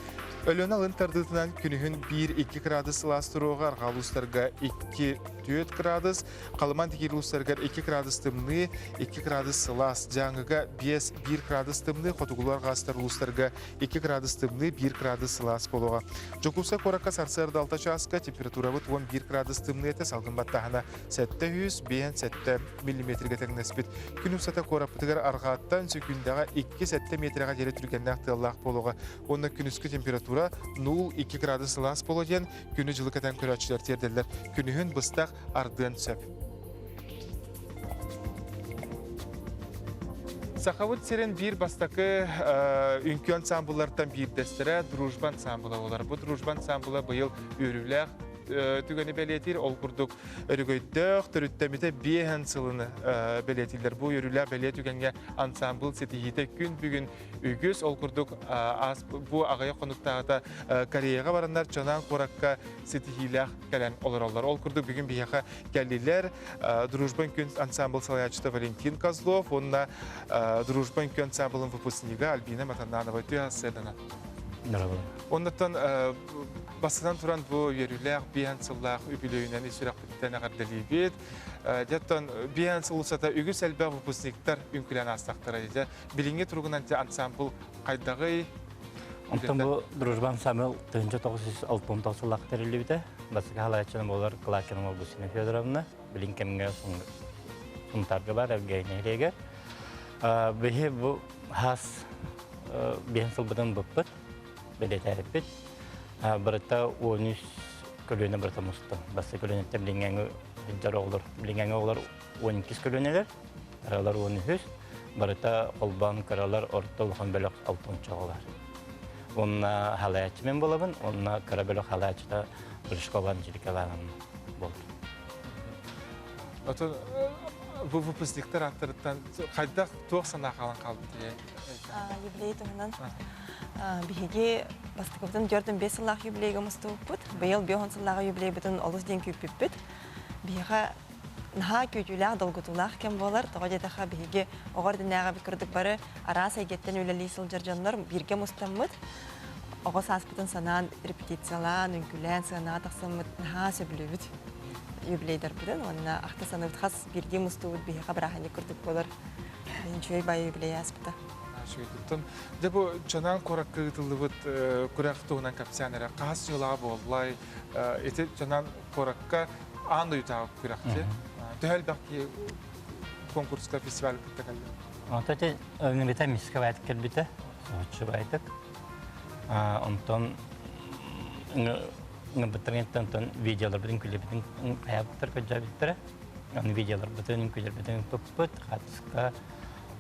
Өлүөнэ алын тардыытынан күнүһүн 1-2 градус сылаас туруоҕа, арҕаа улуустарга 2-4 градус, Халыман тикиир улуустарыгар 2 градус тымныы, 2 градус сылаас, Дьааҥыга 5-1 градус тымныы, хотугулуу арҕаастар улуустарга 2 градус тымныы, 1 градус сылаас буолуоҕа. Дьокуускай куоракка сарсыарда 6 чааска температурабыт 11 градус тымныы этэ, салгын баттааһына 757 миллиметргэ тэҥнэспит. Күн устата куораппытыгар арҕааттан сөкүүндэҕэ 2-7 миэтэрэҕэ диэри түргэннээх тыаллаах буолуоҕа. Уонна күнүскү температура 0-2 градус сылаас буолуо диэн күнү-дьылы кэтэн көрөөччүлэр тиэрдэллэр. Күнүһүн быстах ардыан сөп. Сахабыт сирин биир бастакы үҥкүү ансаамбыллартан биирдэстэрэ Дружба ансаамбыла буолар. Бу Дружба ансаамбыла быйыл үөрүүлээх түгэни бэлиэтиир. Ол курдук өрөгөйдөөх төрүттэммитэ биэһэн сылын бэлиэтииллэр. Бу үөрүүлээх бэлиэ түгэҥҥэ ансаамбыл ситиһиитэ күн бүгүн үгүс. Ол курдук бу аҕыйах хонуктааҕыта Кореяҕа бараннар Чонаан куоракка ситиһиилээх кэлэн олороллор. Ол курдук бүгүн биһиэхэ кэллилэр Дружба үҥкүү ансаамбыл салайааччыта Валентин Козлов уонна Дружба үҥкүү ансаамбылын выпускнига Альбина Матананова үтүө сыадана. Оннуттан бастатан туран бу үөрүүлээх биэһэн сыллаах үбүлүөйүнэн ис сүрэхпититтэн эҕэрдэлиибит. Дьэттон биэһэн сыл устата үгүс элбэх выпускниктар үҥкүүлээн аастахтара. Дьэ билиҥҥи туругунан ансаамбыл хайдаҕый? Онтон бу Дружба ансаамбыл 1969 сыллаах тэриллибитэ. Бастакы халааччынан буолар Кылаакина Августина Федоровна. Билин кэмҥэ Сунтаарга бар Элгээйи нэһилиэгэр. Биһи бу хас биһин сылбытын быппыт, бэлиэтээбиппит. Барыта 13 көлүөнэ барыта мустан. Бастакы көлүөнэттэн билиҥҥээҥи сылдьар оҕолор, билиҥҥээҥи оҕолор 12 көлүөнэлэр, кыралар 13, барыта холбоон кыралар орто улахан бөлөх алтынчы оҕолор. Уонна халаяччы мен буолабын, уонна кыра бөлөх халаяччыта Рыжкова Анжелика Ивановна буолар. Отон бу выпускниктар аттарыттан хайдах туох санаа хаалан хаалбыт Юбилей туһунан биһиги бастакыбытын 45 сыллаах юбилейга мустубуппут. Быйыл 50 сыллааҕы юбилейбытын олус диэн күүппүппүт. Биһиэхэ наһаа күүтүүлээх, долгутуулаах кэм буолар. Тоҕо диэтэххэ биһиги оҕо эрдинээҕи курдук бары араас эйгэттэн үлэлии сылдьар дьоннор бииргэ мустаммыт оҕо сааспытын санаан репетициялаан, үҥкүүлээн сыанаҕа тахсаммыт наһаа сөбүлүүбүт юбилейдарбытын уонна ахта саныыбыт хас биирдии мустуубут биһиэхэ бырааһынньык курдук буолар. Үчүгэй баайы юбилей ааспыта. Үчүгэй. Дьэ бу Чанаан куоракка ыытыллыбыт күрэх туһунан кэпсээн эрэ. Хаһыс дьыалаҕа буоллай? Ити Чанаан куоракка аан дойдутааҕы күрэхти. Төһө элбэх киһи конкурска, фестиваль кытта кэллэ? Онто ити ыҥырыта миска баайтык кэлбитэ, соһуччу баайтык. Онтон ыҥырбыттарын онтон видеоларбытын, күлэбитин хайаабыттар, көрдөөбүттэрэ. Аны видеоларбытын, күлэрбитин туппут, хатыска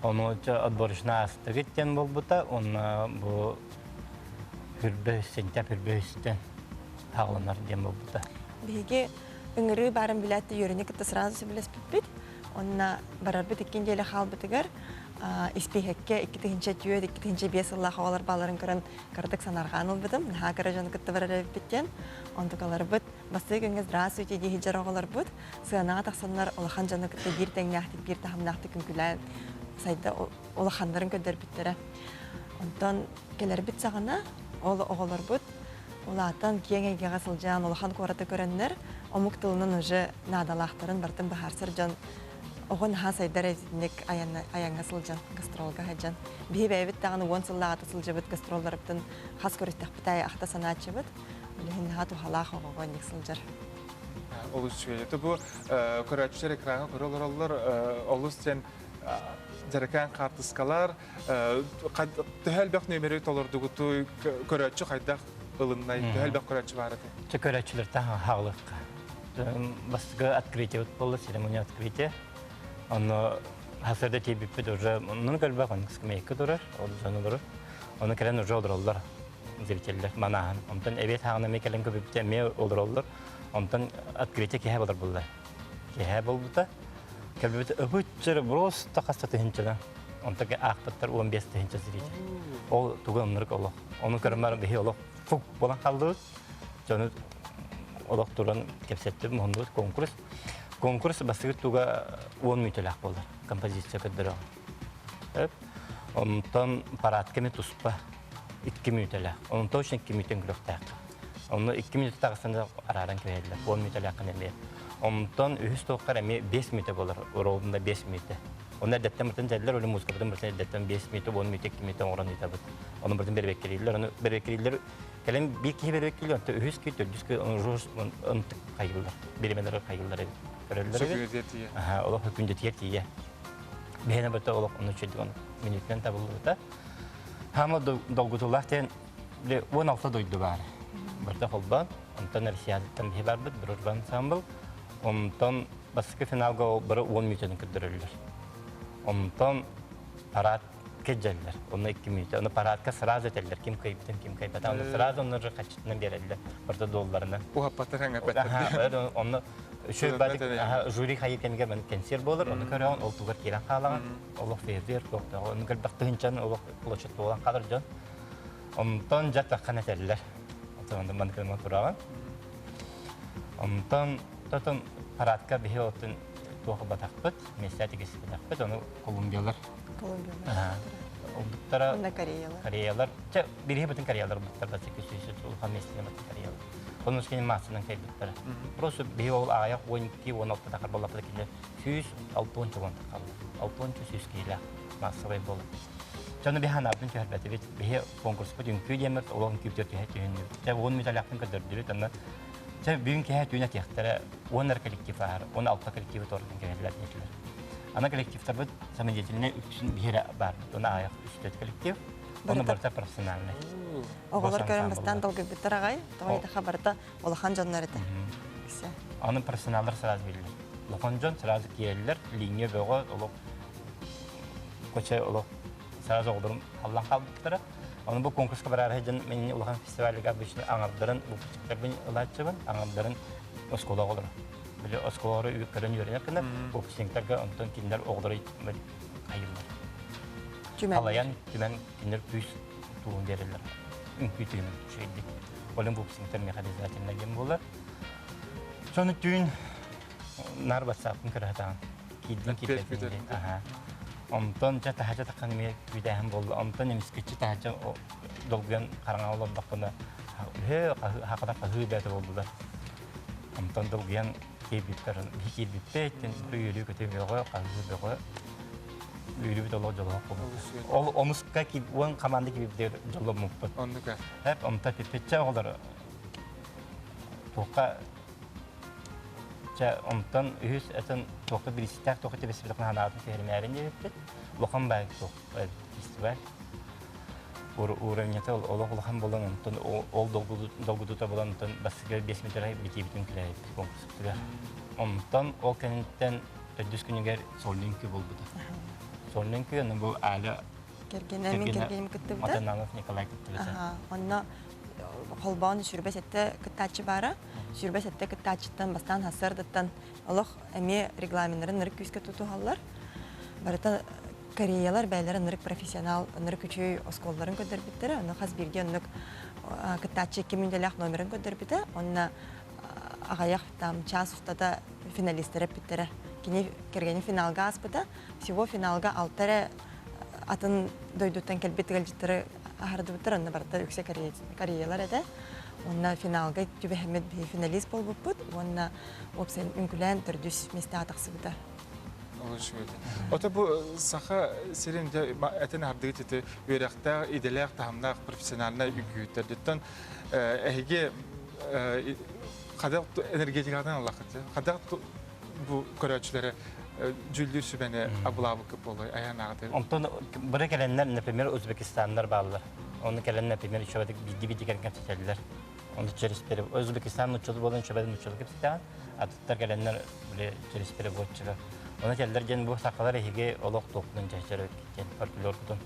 ону отборочно аастыгыт диэн буолбута. Онно бу хүрбэ сентябрь хүрбэ хааланар диэн буолбута. Биһиги ыҥырыы баарын билээт да үөрэнэ кытта сразу сөбүлэспиппит. Онно барарбыт икки нэдиэлэ хаалбытыгар испииһэккэ 2004, 2005 сыллаах оҕолор бааларын көрөн кыратык санаарҕаан ылбытым. Наһаа кыра дьону кытта барар эбиппит диэн. Онтукаларбыт бастакы күҥҥэ здравствуйте дии сылдьар оҕолорбут сыанаҕа тахсаннар улахан дьону кытта биир тэҥнээхтик, биир таһымнаахтык үҥкүүлээн сайда улаханнарын көрдөрбүттэрэ. Онтон кэлэрбит саҕана ол оҕолорбут улаатан киэҥ эйгэҕэ сылдьан улахан куораты көрөннөр омук тылынан уже наадалаахтарын барытын быһаарсар дьон оҕо наһаа сайдар итинник айаҥҥа сылдьан гастролга сылдьан биһи бэйэбит даҕаны уон сыллааҕыта сылдьыбыт гастролларбытын хас көрүстэхпит аайы ахта санааччыбыт билигин наһаа туһалаах оҕоҕо инник сылдьар олус үчүгэй бу көрөөччүлэр экраҥҥа көрө олороллор олус диэн дьэрэкээн хаартыскалар Төһө элбэх нүөмэри толордугутуй, көрөөччү хайдах ылыннай, төһө элбэх көрөөччү баар этэй? Чэ көрөөччүлэртэн хаалыахха. Бастакы открытие буолла, церемония открытия. Онно хасырда тиийбиппит уже оннун көрбөх, оннук скамейка турар, ол дьон олорор. Ону кэлэн уже олороллор зрителлэр манааһын. Онтон эбиэт хаҕына эмиэ кэлэн көбүппүтэ эмиэ олороллор. Онтон открытие киһи болар булла. Киһи болбута. Кэлбит ыбыччыр просто хаста тыһынчана. Онтон аахпыттар 15 тыһынча зритель. Ол тугу оннук олох. Ону көрөн биһи олох фук болан қалдыбыт. Дьону олох туран кэпсэттим, муһуннубут конкурс. Конкурс бастакы туга 10 мүнүүтэлээх буолар. Композиция көрдөрөҕүн. Онтон парад кэми туспа. 2 мүнүүтэлээх. Онон точно 2 мүнүүтэн күрөхтээх. Онно 2 мүнүүтэ таҕыстан арааран кэбиһэллэр. 10 мүнүүтэлээххин эмиэ. Онтон үһүс туоххар эмиэ 5 мүнүүтэ буолар. Ровно 5 мүнүүтэ. Онно эрдэттэн быртын дьэллэр, өлө музыкабытын быртын эрдэттэн 5 мүнүүтэ, 10 мүнүүтэ, 2 мүнүүтэ оҥорон ыытабыт. Ону быртын бэрбэккэлииллэр, ону бэрбэккэлииллэр. Кэлэн биир киһи бэрбэккэлиир, онтон үһүс киһи, төрдүс киһи онтук хайыллар. Биримэлэр хайыллар эбит. Көрөллөр эбит. Аха, олох күндүтүгэр тиийэ. Биһиэнэ быта олох ону чөйдүк ону мүнүүтүнэн табыллыбыта. Хаама долгутуулаах диэн 16 дойду баар. Барыта холбоон, онтон Россиядыттан биһи барбыт, Дружба ансамбл. Онтон бастакы финалга бары 10 мүнүүтэнэн көрдөрөллөр. Онтон парад кэдьэллэр. Онно 2 мүнүүтэ. Оны парадка сразу этэллэр. Ким кыайбытын, ким кыайбатаҕын. Онно сразу онно хаччытынан биэрэллэр. Барыта долларынан. Уһаппаттар, хэҥэппэттэр. Онно үчүгэй жюри хайы кэмигэр маннык кэнсиэр буолар, ону көрөҕүн, ол тугар киирэн хаалаҕын, олох фейерверк туохтааҕы, ону көрбөх тыһынчан олох площадь буолан хаалар дьон. Онтон дьэ таххан этэллэр. Онтон маннык гынан тураҕын. Онтон тотон парадка биһи оттон туох батахпыт, миэстэ тигиспэтэхпит, ону Колумбиялар. Колумбиялар. Олбуттара. Онно Кореялар. Кореялар. Чэ, бириһи бытын Кореялар олбуттар, да сүүс улахан миэстэлэр бытын Кореялар. Онус кини массанан кэлбиттэрэ. Просто биһи ол аҕыйах 12 16 тахар буоллахпыта кинилэр 160 уон тахаллар. 60 сүүс киһилээх массовай буолар. Дьону биһи анаабытын түһэрбэтибит. Биһи конкурспут үҥкүү диэммит, олох үҥкүүбүтүгэр түһэ түһүннүбүт. Чэ, 10 мүнүүтэлээхпин көрдөрдүбүт. Онно чэ, бүгүн киһи түүн этиэхтэрэ, 10 эрэ коллектив ааһар, 16 коллективы туоратын кэһэллэр диэтилэр. Аны коллективтарбыт самодеятельнай үксүн биһи эрэ баарбыт. Оны аҕыйах үс коллектив. Оны барыта профессиональный. Оҕолор көрөн бастаан долгуйбуттар аҕай, тоҕо диэтэххэ барыта улахан дьоннор этэ. Аны профессионаллар сразу биллэр. Улахан дьон сразу киирэллэр, линия бөҕө, олох коча олох сразу оҕолорум халлан хаалбыттара. Оны бу конкурска бараары сылдьан мин улахан фестивальга обычно аҥардарын выпускниктарбын ылааччыбын, аҥардарын оскуола оҕолоро. Били оскуола көрөн үөрэнэр гына выпускниктарга онтон кинилэр оҕолоро хайыыллар. Халайан түмэн кинилэр күүс тугун биэрэллэр. Үҥкүү тыынын үчүгэйдик. Олен выпускниктар механизательно диэн буолар. Сону түүн нар ватсаппын көрө сатаан. Киирдин киирбэтин. Аха. Онтон дьэ таһырдьа таххан эмиэ күүтээһин буолла. Онтон эмискэччи таһырдьа долгуйан хараҥа олордохпуна үһэ хахата хаһыы бээтэ буоллулар. Онтон долгуйан киирбиппэр киирбиппит, үөрүү көтүү бөҕө, хаһыы бөҕө. Үөрүүбүт олох дьолоох буолбут. Ол омуска уон команда киирбитигэр дьолломмуппут. Оннука. Эп онто пиппитчэ оҕолор туохха чэ онтон үһүс этэн туохха бириистээх туохха тибэспитэх наһанаатын түһэримээрин диэбиппит. Улахан баай туох фестиваль. Уровнята олох улахан буолан онтон ол долгутута буолан онтон бастакы 5 метр битиибитин күлээбиппит конкурсутугар. Онтон ол кэнниттэн төрдүс күнүгэр сольный үҥкүү буолбута. Сольный үҥкүү, аны бу Аля Кэргэнэ, мин кэргэним кыттыбыта. Матананов Николай кыттыбыта. Онно холбоон 27 кыттааччы баара. 27 кыттааччыттан бастаан сарсыардаттан олох эмиэ регламеннарын ынырык күүскэ тутуһаллар. Барыта кореялар бэйэлэрэ ынырык профессионал, ынырык үчүгэй оскуолаларын көрдөрбүттэрэ. Онно хас биирдии оннук кыттааччы икки мүнүүлээх номерын көрдөрбүтэ. Онно аҕыйах там час устата финалистар эппиттэрэ. Кини кэргэнин финалга ааспыта. Всего финалга алта эрэ атын дойдуттан кэлбит ыалдьыттары аһардыбыттар. Онно барыта үксэ кореялар этэ. Уонна финалга түбэһэммит биһи финалист буолбуппут. Уонна уопсайын үҥкүлээн төрдүс миэстэҕэ тахсыбыта. Ото бу саха сирин этин ардыгыт ити үөрэхтээх, идэлээх, таһымнаах профессиональнай үҥкүүттэрдиттэн эһиги Хадах энергетикатын аллахыт. Хадах бу көрөөччүлэри дьүүллүүр сүбэни абылаабыккыт буолуой айан аҕатыр. Онтон бары кэлэннэр, например, Узбекистаннар бааллар. Оны кэлэн, например, үчүгэйдик биирдии-биирдии кэлэн кэпсэтэллэр. Оны через Узбекистан нуччалы буолан үчүгэйдик нуччалы кэпсэтэҕин, атыттар кэлэннэр били через переводчика. Оны кэллэр диэн бу сахалар эһиги олох туохпунан дьэһчэр диэн фольклоргутун.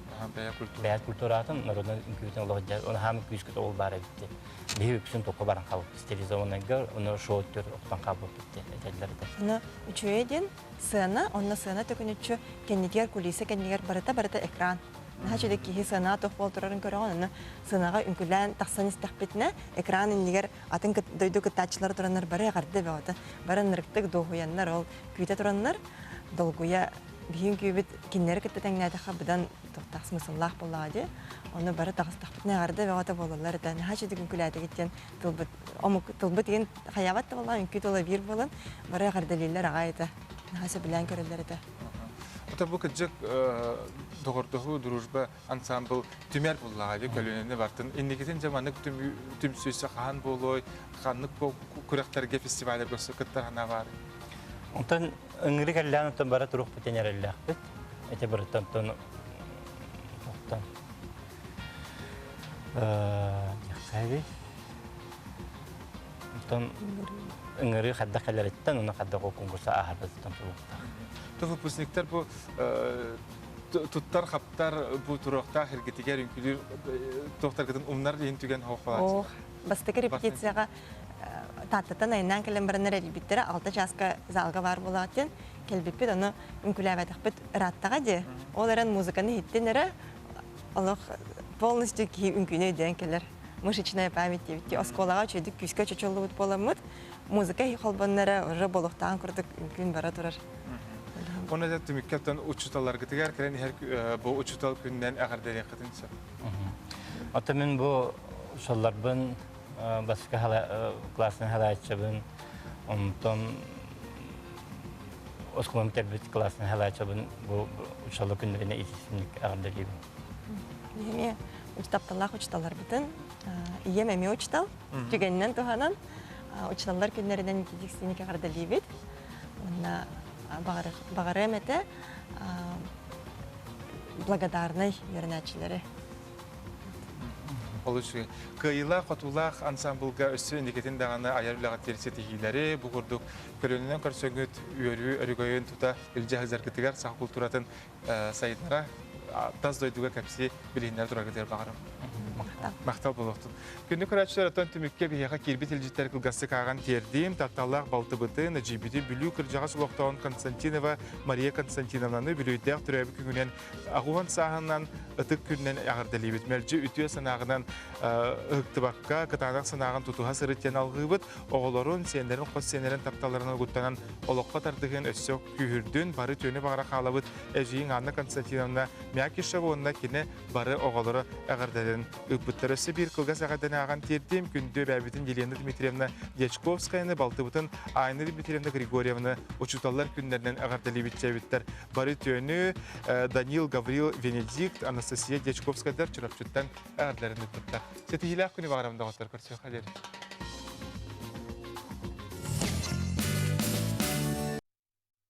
Бэйэ культуратын, народнай үҥкүүтүн олох дьэ, оны хаамы күүскүт ол баар эбит диэн. Биһи үксүн токко баран хаалбыт стерилизованныйга, ону шоу өттүгэр охтон хаалбыппыт диэн этэллэр этэ. Аны үчүгэй диэн сыана, онно сыана төкүнүччү кэннигэр, кулиса кэннигэр барыта-барыта экран. Наһаа үчүгэй киһи сыанаҕа туох буола турарын көрөҕүн, онно сыанаҕа үҥкүлээн тахсан истэхпитинэ, экран иннигэр атын дойду кыттааччылара тураннар бары эҕэрдэ бөҕөтө, бары ынырыктык дуоһуйаннар, ол күүтэ тураннар долгуйа. Биһиги үҥкүүбүт кинилэри кытта тэҥнээтэххэ быдан туохтаах смысллаах буоллаҕа дии. Ону бары таҕыстахпытына эҕэрдэ бөҕөтө буолаллар этэ. Наһаа үчүгэй үҥкүүлээтигит диэн тылбыт омук тылбыт иһин хайаабат да буоллаҕа үҥкүү тыла биир буолан бары эҕэрдэлииллэр аҕай этэ. Наһаа сөбүлээн көрөллөр этэ. Ото бу кырдьык доҕордоһуу, дружба ансамбл түмэр буллаҕа дии көлүөнэни бартын. Инникитин дьэ маннык түмсүүсэ хаһан буолуой, ханнык күрэхтэргэ, фестивалларга кыттар санаа баарый? Онтон ыҥырык эллээн оттон бара туруохпут диэн эрэллээхпит. Ити барыттан оттон оттон диэххэ Оттон ыҥырыы хайдах кэлэриттэн, уонна хайдах ол конкурса ааһарбытыттан туруохтаах. То выпускниктар бу туттар-хаптар бу туруохтаах иргитигэр үҥкүүлүүр туохтаргытын умнар иһин түгэн хоох Ох, бастакы репетицияҕа Тааттаттан айаннаан кэлэн бараннар эрийбиттэрэ 6 чааска залга баар буолаҕыт диэн кэлбиппит, ону үҥкүүлээбэтэхпит ырааттаҕа дии. Ол эрэн музыканы иһиттин эрэ олох полностью киһи үҥкүүнү өйдөөн кэлэр. Мышечная память диэбит. Оскуолаҕа үчүгэйдик күүскэ чочуллубут буоламмыт, музыка холбонноро уже буолуохтааҕын курдук үҥкүүн бара турар. Оны да түмүккэ учууталларгытыгар кэлэн иһэр бу учуутал күнүнэн эҕэрдэлиэххитин сөп. Оттон мин бу шалларбын баска классный халааччыбын, онтон оскуолам бүтэрбит классный халааччыбын бу учууталлар күннэринэ итисинник эҕэрдэлиибин. Эмиэ тапталлаах учууталларбытын ийэм эмиэ учуутал түгэнинэн туһанан учууталлар күннэринэн ититиксиник эҕэрдэлиибит. Уонна баҕарыам этэ благодарнай үөрэнээччилэри. Ол үчүгэй. Кыайыылаах-хотуулаах ансамблга өссө инникитин даҕаны айар үлэҕэ ситиһиилэри бу курдук көлүөнэнэн көрсөҥҥүт үөрүү өрөгөйүн тута илдьэ сылдьаргытыгар саха култууратын сайыннара тас дойдуга кэпсии билиһиннэрэ тураргытыгар баҕарым. Махтал буолуохтун. Күндү көрөөччүлэр, оттон түмүккэ биһиэхэ киирбит илдьиттэр кылгастык ааҕан тиэрдиим. Тапталлаах балтыбытын, эдьиийбитин Бүлүү кырдьаҕас олохтооҕун Константинова Мария Константиновнаны Бүлүүдээх төрөөбүт күҥүнэн аҕуһан сааһынан ытык күнүнэн эҕэрдэлиибит. Мэлдьи үтүө санааҕынан ыһыктыбакка, кытаанах санааҕын тутуһа сырыт диэн алҕыыбыт. Оҕолорун, сиэннэрин, хос сиэннэрин тапталларын угуттанан олоххо тардыһыан өссө күүһүрдүн, бары үтүөнү баҕара хаалабыт эдьиийиҥ Анна Константиновна Мякишева уонна кини бары оҕолоро эҕэрдэлэрин ыыппыттар. Өссө биир кылгас эҕэрдэни ааҕан тиэрдиим. Күндү эбээбитин Елена Дмитриевна Дьячковскаяны, балтыбытын Айна Дмитриевна Григорьевны учууталлар күннэринэн эҕэрдэлиибит дьэбиттэр. Бары үтүөнү Данил Гаврил Венедикт, Анастасия Дьячковскайдар Чурапчыттан эҕэрдэлэрин ыыппыттар. Ситиһиилээх күнү баҕарабын доҕоттор, көрсүөххэ диэри.